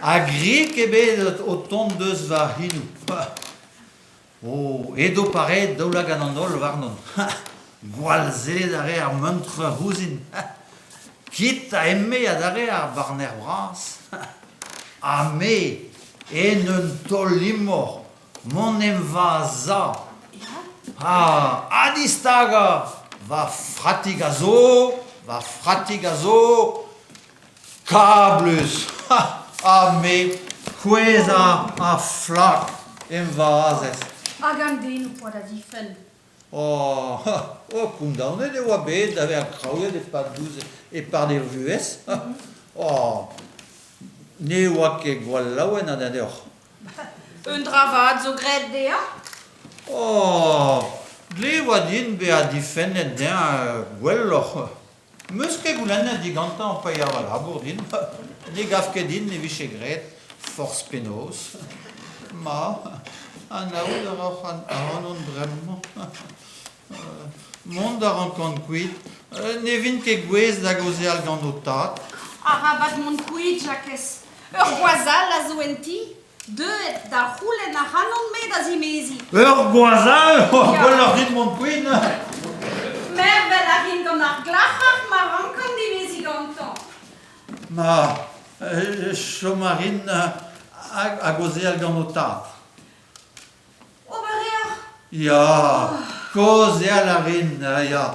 Ha grik ebet o tont deus va c'hinoù. Oh, edo pareet daoulagad an holl warnon. Gwall sellet a rae ar muntr ouzhin. Kit a eme adarre ar barner bras. Ha me, en un taol-imor, mont em va za. Ha adistagañ va fratik a zo, va fratik a zo, Kablus! Ha me kouezhañ a-flak em vazez. Hag an den ho poa da zifenn. Oh, oh, kondaonet e oa bet da vezañ kraouiet e-pad e-pad e vuhez. Oh, ne oa ket gwall laouen ha deoc'h. Un dra vat zo graet dezhañ? Oh, dle e oa din bezañ difennet dezhañ gwelloc'h. 'Meus ket goulennet digantañ paeañ va labour din. Ne gav ket din e vije graet forzh penaos. Ma, anaout a raoc'h ac'hanon bremañ. Mont a rankan kuit. Ne vin ket gouest da gaozeal gant ho tad. Arabat mont kuit, Jakez. Ur gwaz all a zo en ti, deuet da c'houlenn ac'hanon-me da zimeziñ. Ur gwaz all? Gwelloc'h dit mont kuit neuze. Mervel a rin gant ar glac'har ma rankan dimeziñ gantañ. Ma, chom a rin hag gaozeal gant ho tad. Ober reoc'h? Ya, kaozeal a rin, ya.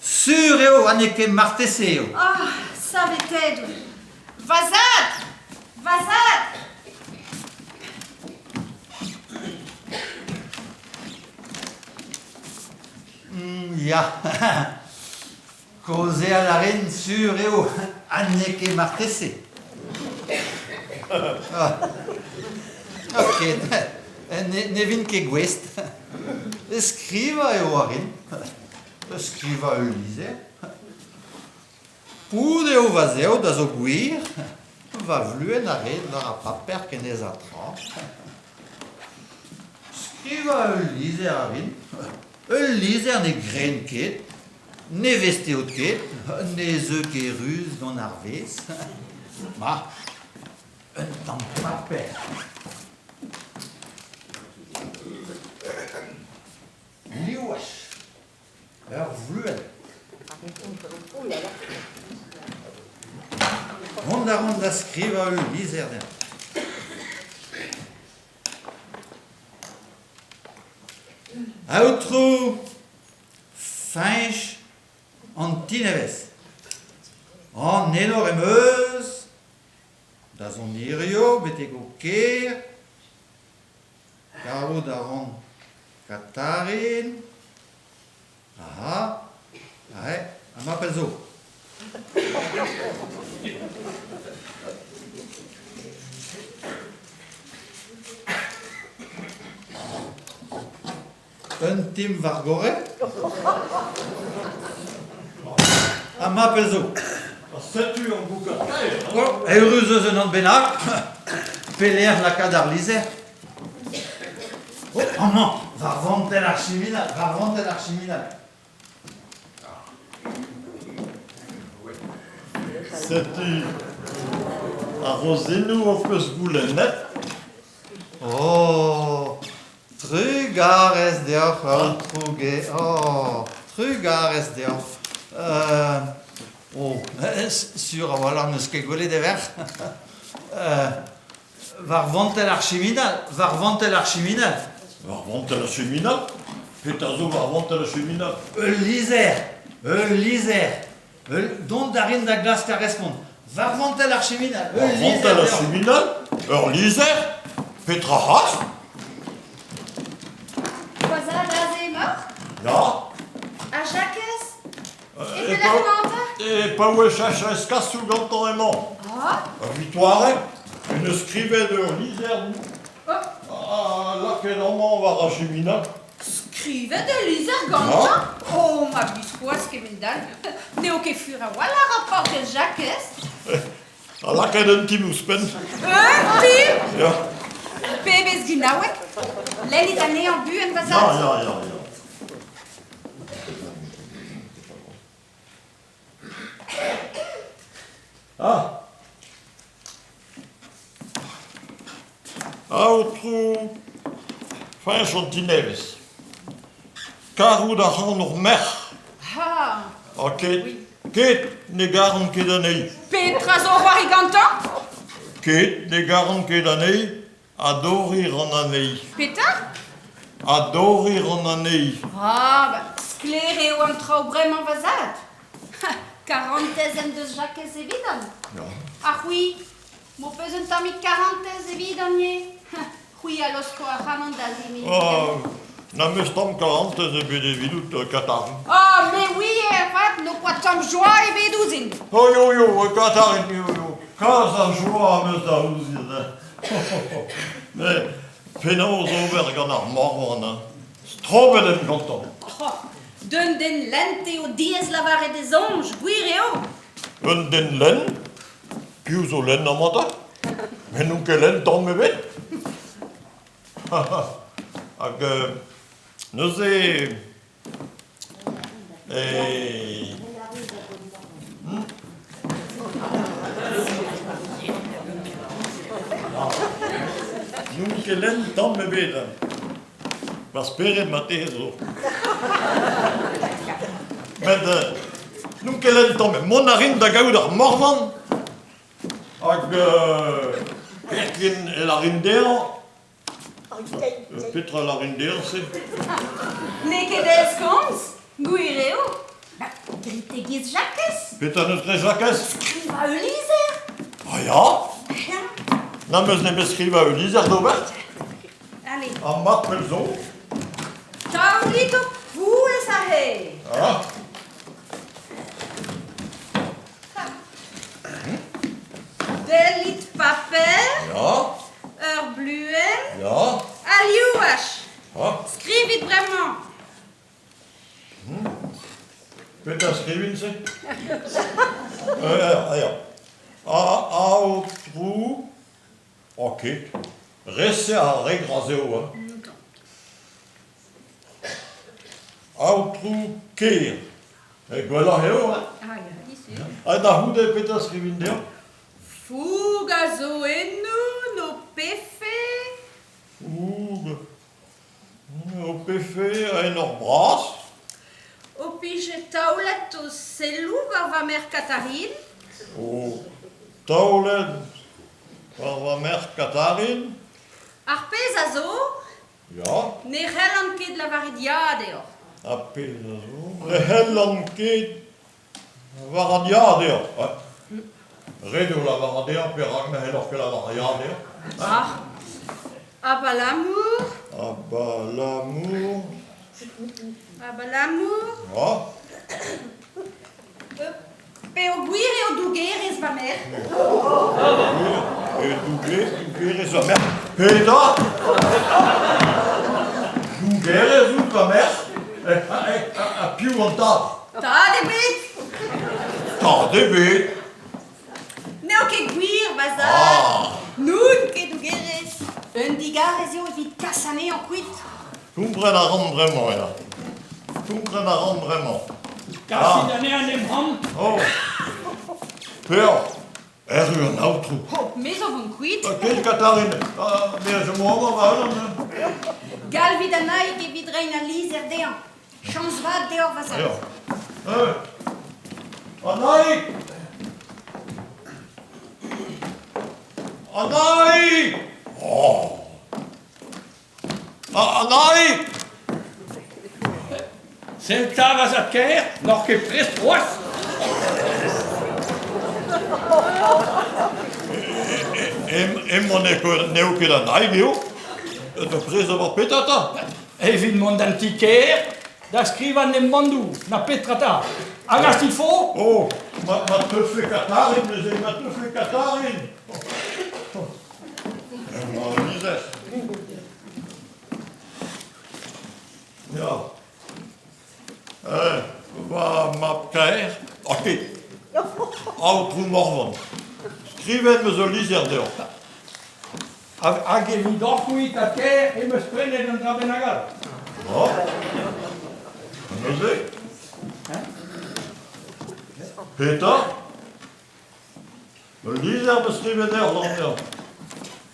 Sur eo ha n'eo ket marteze eo. Ah, saveteet on. Va zad! Va zad! Ya, kaozeal a rin sur eo ha n'eo ket marteze. Ah. Ok, ne, ne vin ket gouest. Skrivañ eo a rin. Skrivañ ul lizher. Poud eo va zeod a zo gwir. Va vluenn a red war ar paper ken ez a tra. Skrivañ ul lizher a rin. Ul lizher ne gren ket, ne vesteot ket, ne zeu ket ruz gant ar vezh. Ma, un tamm paper. Livaj. Ur vluenn. Mont a ran da skrivañ ul lizher dezhañ. Aotrou Fañch an Tinevez, an enor em eus da zont hirio betek ho kêr. Karout a ran Katarin. Aha, aze, amañ pell zo. Un tim war gorre Amañ pell zo. Ha setu ur boukad kaer. Oh, eürus eus un anv bennak. Pelec'h lakaat ar lizher? Oh, amañ, war vantell ar chiminal, war vantell ar chiminal. Setu ar rozennoù ho peus goulennet. Oh, trugarez deoc'h, aotrou Ge. Oh, trugarez deoc'h. Oh, sur a-walc'h n'eus ket gwelet e verc'h. War vantell ar chiminal, war vantell ar chiminal. War vantell ar chiminal? Petra zo war vantell ar chiminal? Ul lizher, ul lizher. Ul, dont a rin da glask ar respont. War vantell ar chiminal, ul War lizher. vantell ar deoc'h. chiminal? Ur lizher? Petra c'hoazh? Va zad aze emaoc'h? Ya. Ha Jakez? E pelec'h emañ 'ta? E paouez cheñch eskasoù gantañ emañ. Ah. Ur vitoare, en deus skrivet ur lizher ha lakaet amañ war ar chiminal. Skrivet ul lizher gantañ? Oh, ma biskoazh kement-all. N'eo ket fur a-walc'h ar paotr Jakez. Ha lakaet un tim ouzhpenn. Un tim? Ya. Pebezh ginaoueg. Lennit anezhañ buan, va zad. Ya, ya, ya, ya. Ah Aotrou Fañch an Tinevez, karout a ran hor merc'h. Ah. Ha ket, ket ne garan ket anezhi. Petra zo c'hoari gantañ? Ket ne garan ket anezhi, Adoriñ 'ran anezhi. Petra? Adoriñ 'ran anezhi. Ah, ba, sklaer eo an traoù bremañ, va zad. Karantez en deus Jakez evidon. Ya. Ha c'hwi, m'ho peus un tammig karantez evidon ivez. C'hwi a laosko ac'hanon da zimiñ. Oh, n'am eus tamm karantez ebet evidout, Katarin. Ah, me ouie avat n'ho poa tamm joa ebet ouzhin. Oh, yo, yo, Katarin, yo, yo. Kalz a joa am eus da ouzhin. Met penaos ober gant ar morvan hein? Strobet en gantañ. Oh, d'un den lent eo diaes lavaret e soñj, gwir eo. Un den lenn? Piv zo lenn amañ 'ta? Me n'on ket lenn tamm ebet. Hag neuze e N'on ket lenn tamm ebet. Ma spered marteze zo. Met n'on ket lenn tamm. Mont a rin da gaout ar Morvan hag kerkent e lârin dezhañ Petra lârin dezhañ se? N'eo ket aes komz, gwir eo. Ba, grit e-giz Jakez. Petra 'neus graet Jakez? Skrivañ ul lizher. Ah ya? N'am eus nemet skrivañ ul lizher d'ober. Allez. Ha mat pell zo. Taolit ho pouez aze. Ah. Dellit paper. Ya. Ur bluenn. Ya. Ha liouaj. Ah. Skrivit bremañ. Petra skrivin-se? Ya. Aotrou... Ok. Re-se ar re gras eo, hein. Aotrou Ker. Gwelloc'h eo, hein? Ah, ya, disi. Ha da c'houde petra skrivin dezhañ? Foug a zo ennoun ho pefe? Foug... Ho pefe enor bras? Ho pije taolet ho selloù war va merc'h Katarin? Ho taolet war va merc'h Katarin? Ar pezh a zo, Ya. ne c'hellan ket lavaret ya deoc'h. Ar pezh a zo, ne c'hellan ket war an ya deoc'h. Ret eo lavaret dezhañ perak ne c'helloc'h ket lavaret ya dezhañ. Ah, abalamour. Abalamour. Abalamour. Ah. Peogwir eo dougerez va merc'h. E dougerez va merc'h. Petra? Dougerez out va merc'h? Ha piv an tad? Tad ebet! Tad ebet! N'eo ket gwir, va zad. Ah. N'oun ket dougerez. Un digarez eo evit kas anezhañ kuit. Kompren a ran bremañ, ya. Kompren a ran bremañ. Kasit anezhañ en em c'hambr. Oh. Peoc'h. Erru an aotrou. Oh, me zo vont kuit. Ket, Katarin. Ah, me a chomo amañ va-unan. Galvit Annaig evit reiñ al lizher dezhañ. Chañs vat deoc'h, va zad. Annaig! Annaig! Oh! Annaig! Sell 'ta va zad-kaer, n'oc'h ket prest c'hoazh? Emañ n'eo ket Annaig eo. Prest d'ober petra 'ta? Evit mont d'an ti-kêr da skrivañ en bandoù, na petra 'ta. Hag a stifo? Oh, ma, ma teufe Katarin neuze, ma teufe Katarin. Emañ al lizher. Ya. Eh, va mab-kaer, ok. Aotrou Morvan, skrivet 'm eus ul lizher deoc'h. Hag evidoc'h-c'hwi, tad-kaer, em eus prenet un dra bennak all. Oh. Neuze Petra Ul lizher 'm eus skrivet deoc'h, Lanver.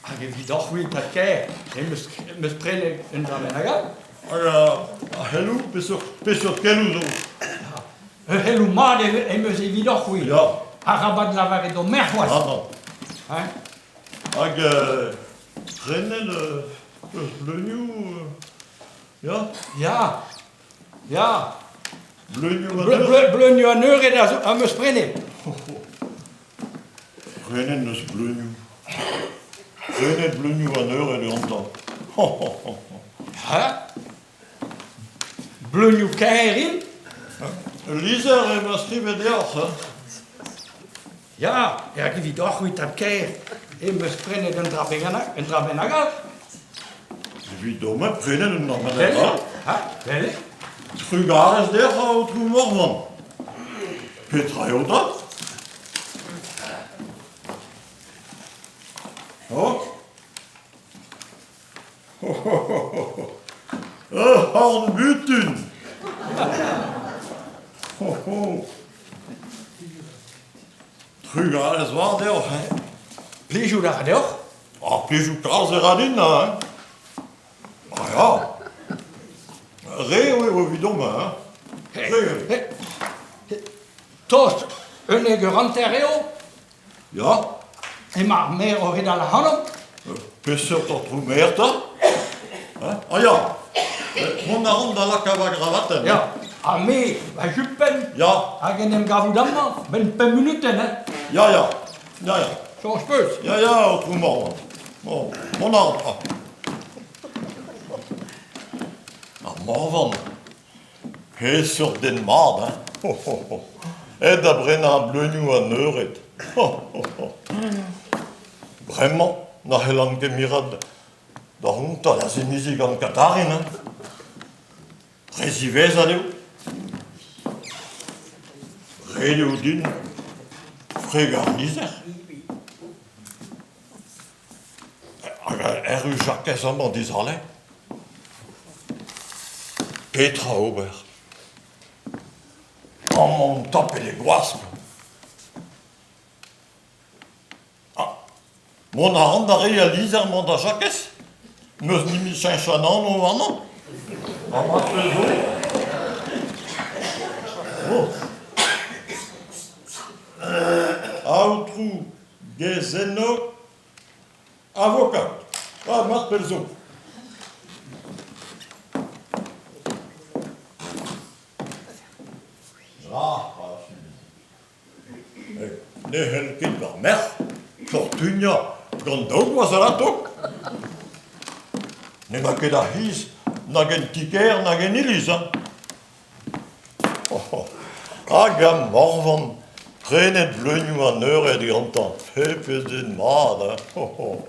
Hag evidoc'h-c'hwi, tad-kaer, em eus, em eus prenet un dra bennak all. Hag ar c'heloù, peseurt, peseurt keloù zo? Ur c'heloù mat em eus evidoc'h-c'hwi. Ya. Arabat lavaret d'ho merc'h c'hoazh. Ah non. Hein? Hag prenet eus bleunioù, ya? Ya, ya. Bleunioù an eured? Bleunioù an eured am eus prenet. Prenet eus bleunioù. Prenet bleunioù an eured eo an tamm. Ha? Bleunioù kaer int? Ul lizher emañ skrivet deoc'h, hein? Ya, hag evidoc'h-c'hwi tad-kaer em eus prenet un dra bennak, un dra bennak all. Evidon-me prenet un dra bennak all. Ha, well. Trugarez deoc'h, aotrou Morvan. Petra eo da? Oh. Ur c'horn-butun! Ho, ho. Trugarez vat deoc'h, hein. Plijout a ra deoc'h? Ah, plijout kalz e ra din, hein. Ah ya. Re eo evidomp, hein. Re eo. Tost 11 eur hanter eo? Ya. Emañ ar maer o redal ac'hanomp? Peseurt aotrou maer 'ta? Hein? Ah ya. Mont a ran da lakaat va gravatenn. Ya. Ha me, va jupenn. Ya. Hag en em gavout amañ, 'benn pemp munutenn, hein. Ya, ya. Ya, ya. Soñj 'peus? Ya, ya, aotrou Morvan. Bon, mont a ran. Ar Morvan, peseurt den mat, hein. Ho, ho, ho. Aet da brenañ ar bleunioù an eured. Ho, ho, ho. Bremañ na c'hellan ket mirat da c'hontañ da zimiziñ gant Katarin, hein. Re ziwezhat eo. Ret eo din fregañ ar lizher. Hag erru Jakez amañ dizale. Petra ober? Amañ on tapet e gwask. Mont a ran da reiñ al lizher-mañ da Jakez. N'eus nemet cheñch an anv warnañ. Ha mat zo. Oh. Aotrou Gezennog, Avokat. Ah, mat pell zo. Ah, Ne c'hell ket ar merc'h fortuniañ gant daou gwaz alato. N'emañ ket ar c'hiz nag en ti-kêr nag en iliz. Hein. Hag ar Morvan prenet bleunioù an eured gantañ, pebezh den mat. Hein.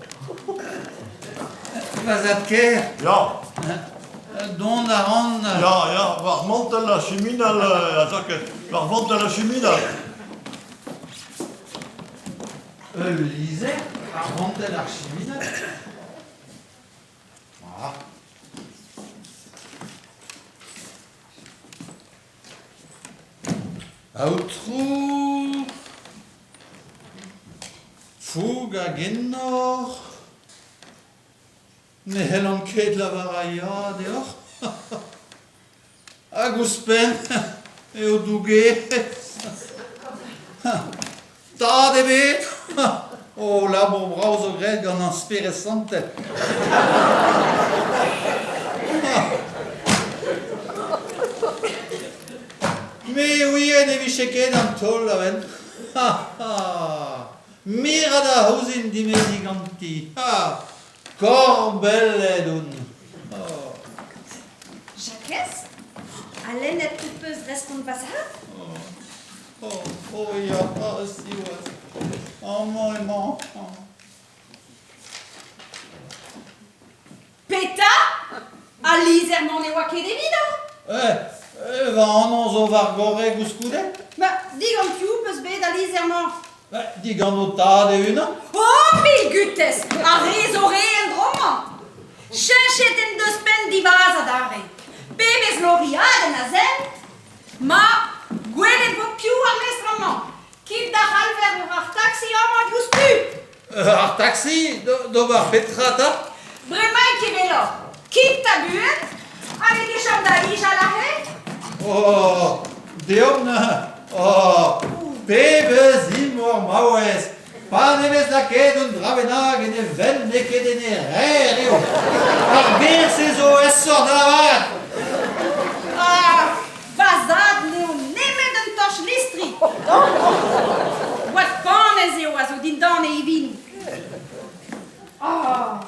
Va zad-kaer. Ya. Dont a ran. Ya, ya, war mantell ar chiminal, Jakez, war mantell ar chiminal. Ul lizher war mantell ar chiminal. Ah. Aotrou Foug hag enor. Ne c'hellan ket lavaret ya deoc'h. Hag ouzhpenn eo dougerez. Tad ebet. O labour brav zo graet gant ar Spered Santel. Me ouie ne vije ket an taol a-benn. Miret a ouzhin dimeziñ ganti. Ha korbellet on. Oh. Jakez, ha lennet ho peus respont va zad? Oh, oh, oh ya, oh, siwazh. Amañ emañ. Petra? Al lizher-mañ ne oa ket evidoc'h. Eh, eh, va anv zo war gorre koulskoude. Ma, digant piv 'peus bet al lizher-mañ? Ba, digant ho tad e-unan. Oh, mil gutez! Ar re zo re en dro-mañ! Cheñchet en deus penn divaz adarre. Pebezh loriadenn a zen! Ma, gwelet 'vo piv ar mestr amañ. Kit da c'halver war ar taksi amañ diouzhtu! Ar taksi d'ober petra 'ta? Bremaik e weloc'h. Kit 'ta buan ha n'eo ket chom da nijal aze? Oh, deomp neuze. Oh, pebezh imor maouez! Pa ne vez lakaet un dra bennak en e fenn n'eo ket en e reer eo. Ar ger-se zo aesoc'h da lavaret. Ah, va zad n'eo nemet un torch listri. Gwad panez eo a zo dindan e ivin. Oh.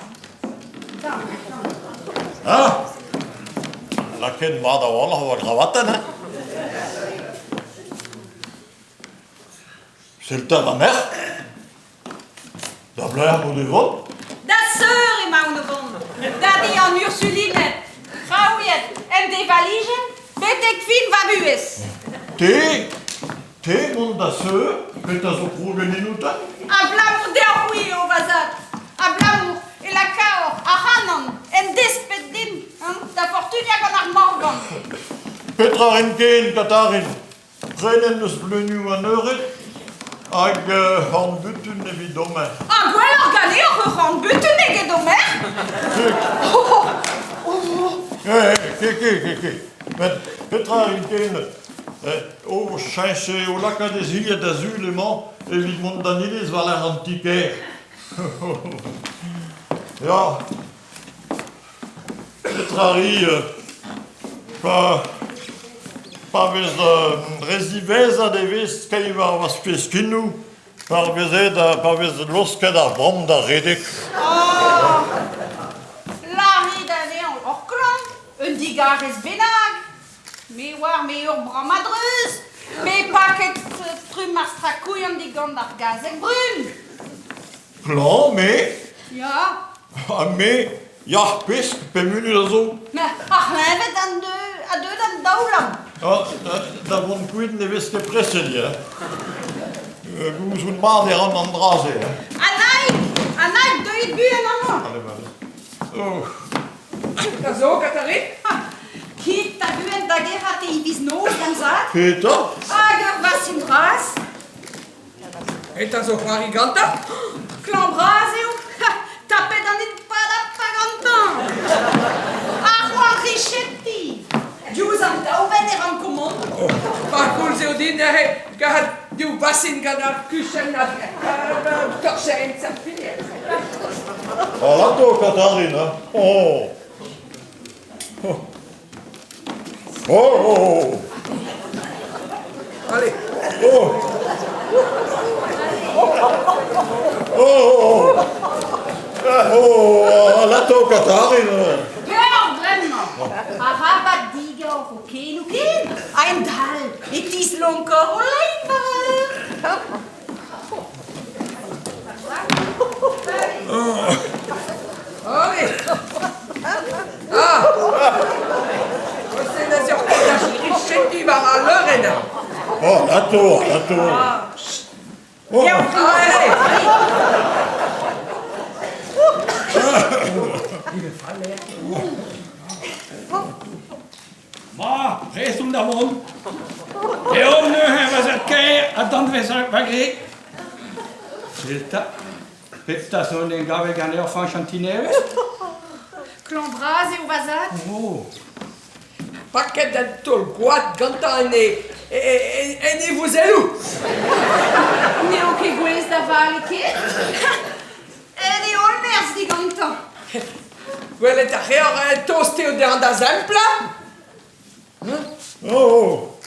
Ah Lakaet mat a-walc'h war gravatenn, hein Sell 'ta ma merc'h Da blec'h out e vont? Da seur emaon o vont, da di an Ursulined, kraouiet en devalijenn betek fin va buhez. Te Te mont da seur Petra zo kroget ennout Abalamour deoc'h-c'hwi eo, va zad. Abalamour e lakaoc'h ac'hanon en desped din hein, da fortuniañ gant ar Morvan. Petra rin ken, Katarin? Prenet 'neus bleunioù an eured hag c'horn-butun evit ho merc'h. Ha gwelloc'h ganeoc'h ur c'horn-butun eget ho merc'h? Eh, ke, ke, ke, ke. Met petra rin ken o cheñch eo lakaat e zilhad da sul emañ evit mont d'an iliz war-lerc'h an ti-kêr. Ya, petra 'ri pa... Pa vez re ziwezhat e vez skeiñ war va feskinoù, pa vez aet pa vez laosket ar vamm da redek. Oh! Lârit anezhañ hor klañv, un digarez bennak. Me 'oar me ur bramm a-dreuz. Me paket trumm ar strakouilh digant ar gazeg brun. Klañv, me? Ya. Ha me, yac'h-pesk pemp munut a zo. Ma, ar c'hleñved an deu, a deu d'an daoulamm. Ah, da vont kuit ne vez ket preset, ya. Gouzout mat e ran an dra-se. Annaig! Annaig, deuit buan amañ! Allez, allez. Oh. Da zo, Katarin? Kit da buan da gerc'hat e hiviz-noz gant zad. Petra? Hag ur vasin vras. Petra zo c'hoari gantañ? Klañv-bras eo. Tapet an e-pad gantañ. Ar c'hoar Richetti. Diouzh an daou benn e ranko mont. Pa koulz eo din neuze kahat div vasin gant ar kuchenn hag torchenn serpillier. Alato, Katarin, hein. Oh. Oh. Oh! Allez. Oh! Oh! Oh! Alato, Katarin! Peoc'h bremañ! Arabat digor ho kenou ken! A-hend-all e tislonkor ho lein war Allez. Ah! Sed aze ur pennad richenniñ war al leurenn. Oh, alato, alato! Oh. Allez! Ma, prest on da vont. Eo neuze va zad-kaer ha danvez va gwreg. Sell 'ta, pep 'ta zo en em gavet ganeoc'h Fañch an Ti-Nevez? Klañv-bras eo va zad. Oh. Paket un taol gwad gantañ en e, en e vouzelloù. N'eo ket gouez da vale ket. En e holl nerzh digantañ. Gwelet a reoc'h tost eo dezhañ da semplañ. Oh!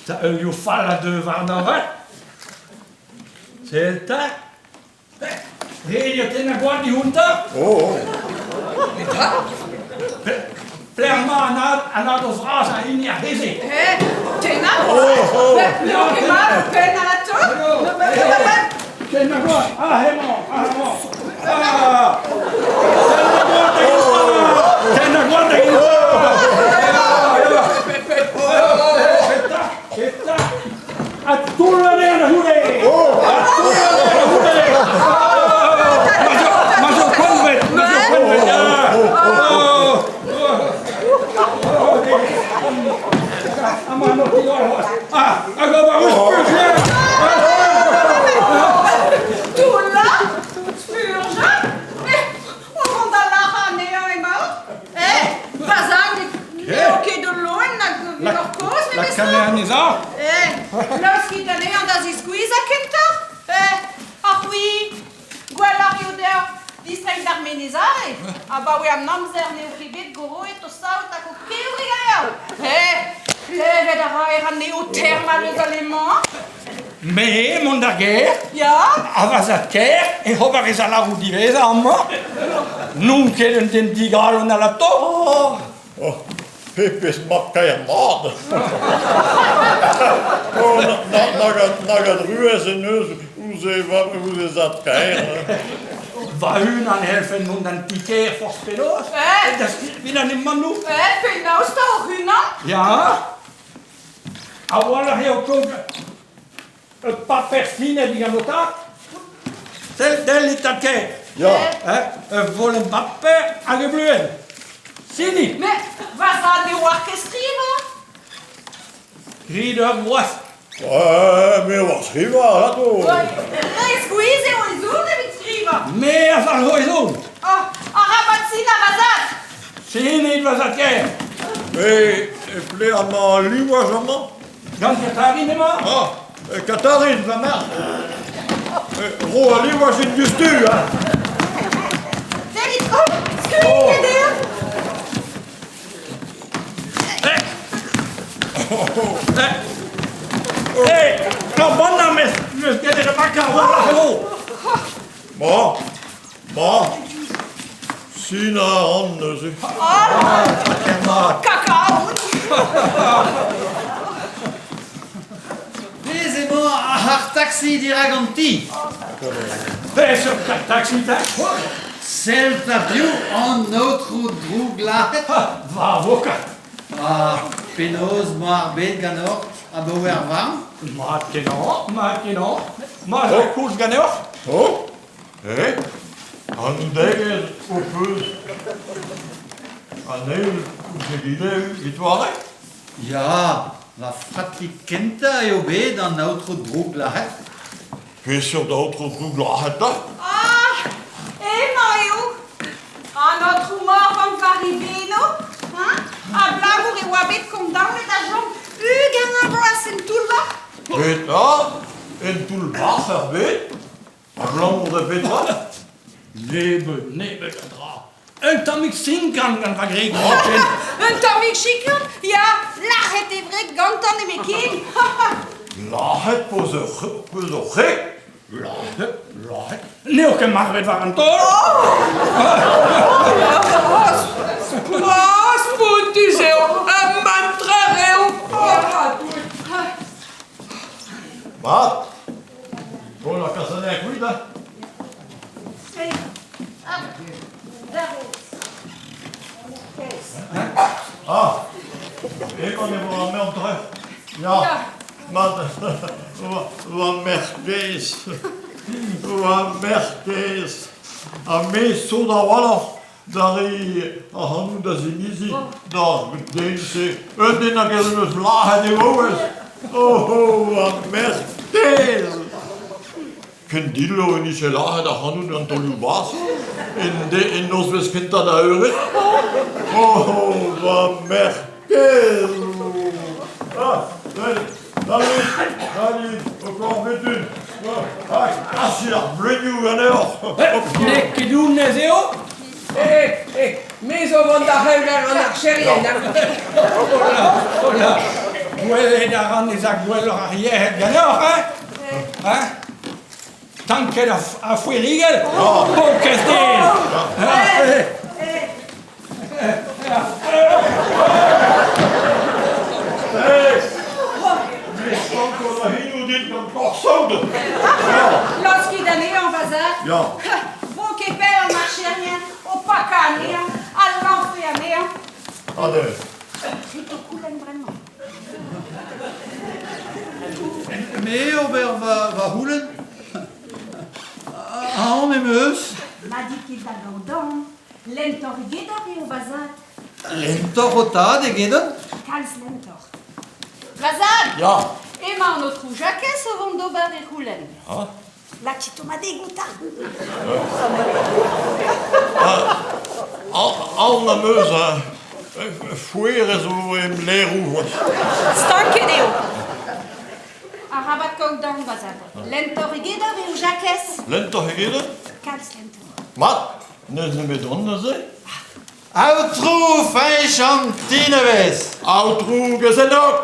Da heulioù fall a deu warnañ 'vat. Sell 'ta. Ret eo tennañ gwad dioutañ. Oh! Petra? Pelec'h 'mañ an an nadoz vras ha hini ar c'hezeg? Eh, tennañ Oh, oh. N'eo ket mat ho penn alato? Tennañ gwad! Ah, hemañ! Ah, hemañ! Ah! Tennañ gwad da gentañ! Tennañ gwad da gentañ! Petra? Ha toull anezhañ da c'houde! Ha toull anezhañ da c'houde! Ma zo konvet! Ma zo konvet! Ah, hag ober ouzh spurjañ! Toullañ, spurjañ, eh, o vont da lârañ anezhañ emaoc'h. Eh, va zad n'eo ket ul loen nag ur kozh memestra. Lakaat anezhañ. Eh, laoskit anezhañ da ziskuizhañ kentoc'h. Eh, ha c'hwi, Gwelloc'h eo deoc'h distreiñ d'ar Menez Are. Abaoe an amzer n'eo ket bet goroet ho saout hag ho kevri ganeoc'h. Eh, klevet a raer anezho termal eus alemañ. Me, mont d'ar gêr? Ya. Ha va zad-kaer ec'h ober e salaroù diwezhañ amañ? N'on ket un den digalon alato. Oh, oh, pebezh mab-kaer mat! Oh, nag a druez en deus ouzh e, ouzh e zad-kaer. Va-unan e c'hellfen mont d'an ti-kêr forzh penaos. Eh? Da skriviñ an embannoù. Eh, penaos 'ta hoc'h-unan? Ya. A-walc'h eo kaout ur paper sinet digant ho tad. Sell, del e tad-kaer. Ya. Eh, ur volenn baper hag e bluenn. Sini. Mais va zad ne oar ket skrivañ. Grit ur groaz. Ouais, me oar skrivañ, alato. Re skuizh eo e zourn evit skrivañ. Me a zalc'ho e zourn. Oh, arabat sinañ va zad. Sinit va zad-kaer. Me e ple amañ livaj amañ. Gant Katarin emañ? Ah, Katarin, va marc'h. Ro al livaj din diouzhtu, hein. Sellit, oh, skuilhit eo. Eh, ur banna mes meus gellet bakañ war eo. Ma, ma, sinañ a ran neuze. Mat. Kakao on. Bez emañ ar c'harr-taksi dirak an ti. Peseurt taksi 'ta? Sell 'ta piv an aotrou drouglac'het. Va avokat. Ha penaos 'mañ ar bed ganeoch abaoe ar varn? Mat-kenañ, mat-kenañ. Mat eo koulz ganeoc'h? Oh, eh, anaoudegezh ho peus an eil ouzh egile e-doare? Ya, va fratrik kentañ eo bet an aotrou drouglac'het. Peseurt aotrou drouglac'het 'ta? Ah, emañ eo An aotrou Morvan Varibeno, hein, abalamour e oa bet kondaonet da chom 20 vloaz en toull-bac'h. Petra? En toull-bac'h er bed? Abalamour da betra? Nebeut, nebeut a dra. Un tammig sinkan gant va gwreg zoken. Un tammig chikan? Ya, lâret e wreg gantañ nemetken. Lâret 'peus ur wreg? Lâret, lâret. N'eo ket marvet war an taol. Oh, spontus eo! Ha mantrer eo! Mat, Bon, la kas anezhañ kuit, hein? Ah, emañ e vo an entre. Ya, mat, va merc'h-gaezh, va merc'h-gaezh. Ha me sot a-walc'h da reiñ ac'hanout da zimiziñ d'ar den-se. Un den hag en deus lazhet e vaouez. Oh, oh, va merc'h-gaezh! Ken dillo en dije lazhet ac'hanout gant taolioù bras en nozvezh kentañ da eured. Oh, oh, va merc'h-kaezh! Ah, Dalit, dalit, ho korvetun. Ah, kasit ar bleunioù ganeoch. N'eo ket honnezh eo? Eh, eh, me zo vont da c'helver an archerien. Hola, hola. Gwelet a ran ez a gwelloc'h ar yec'hed ganeoc'h, hein? Hein? Tanket ar foerigell? Paourkaezh den! Laoskit anezhañ, va zad. Ya. Vo ket pell an archerien o pakañ anezhañ, a lamfe anezhañ. Ade. Rit ho koulenn bremañ. Me ober va, va c'houlenn Aon em eus. Ma dit ket da gaout aon. Lentoc'h egedoc'h eo va zad. Lentoc'h ho tad egedon? Kalz lentoc'h. Va zad! Ya. Emañ an aotrou Jakez o vont d'ober e c'houlenn. Ha? Lakit ho madegoù 'ta. Aon am eus fouerez zo em lêroù c'hoazh. Stanket eo. Arabat kaout aon, va zad. Lentoc'h egedoc'h eo Jakez. Lentoc'h egedon? Kalz lentoc'h. Mat, n'eus nemedon neuze. Aotrou Feñch an Tinevez! Aotrou Gezennog!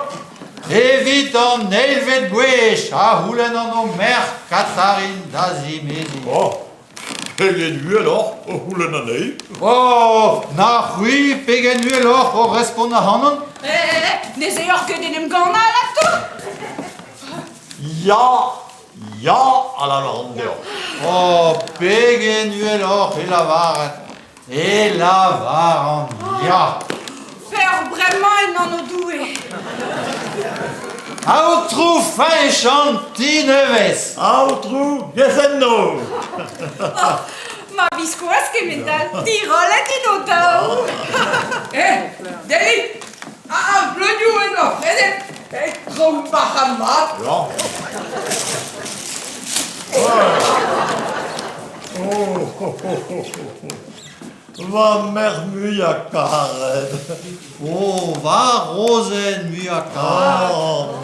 Evit an eilvet gwech a c'houlennan ho merc'h Katarin da zimeziñ. Oh, pegen uhel oc'h o c'houlenn anezhi. Oh, na c'hwi pegen uhel oc'h o respont ac'hanon? Eh, eh, ne zeoc'h ket en em gannañ alato? Ya, ya, a lavaran deoc'h. Oh, pegen uhel oc'h e lavaret. E lavaran ya. Peoc'h bremañ en anv Doue. Aotrou Feñch an Tinevez. Aotrou Gezenno. Oh, ma biskoazh kement-all, dirollet int o daou. Eh, Delit, ar bleunioù en hor c'hredet, eh, traoù marc'had-mat. Ya. Oh, oh, oh, oh, oh. Va merc'h muiañ-karet. Oh, va rozenn muiañ-karet. Oh.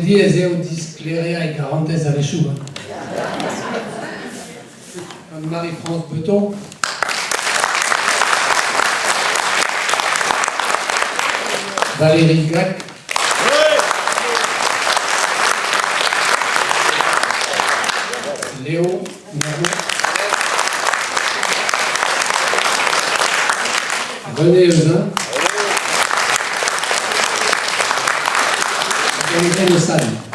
Ken diaes eo disklêriañ e garantez a-wechoù. Hein. Gant Marie-France Breton. Valérie Gac. Léo Merlot. René Euzin. Hag Anne Sall.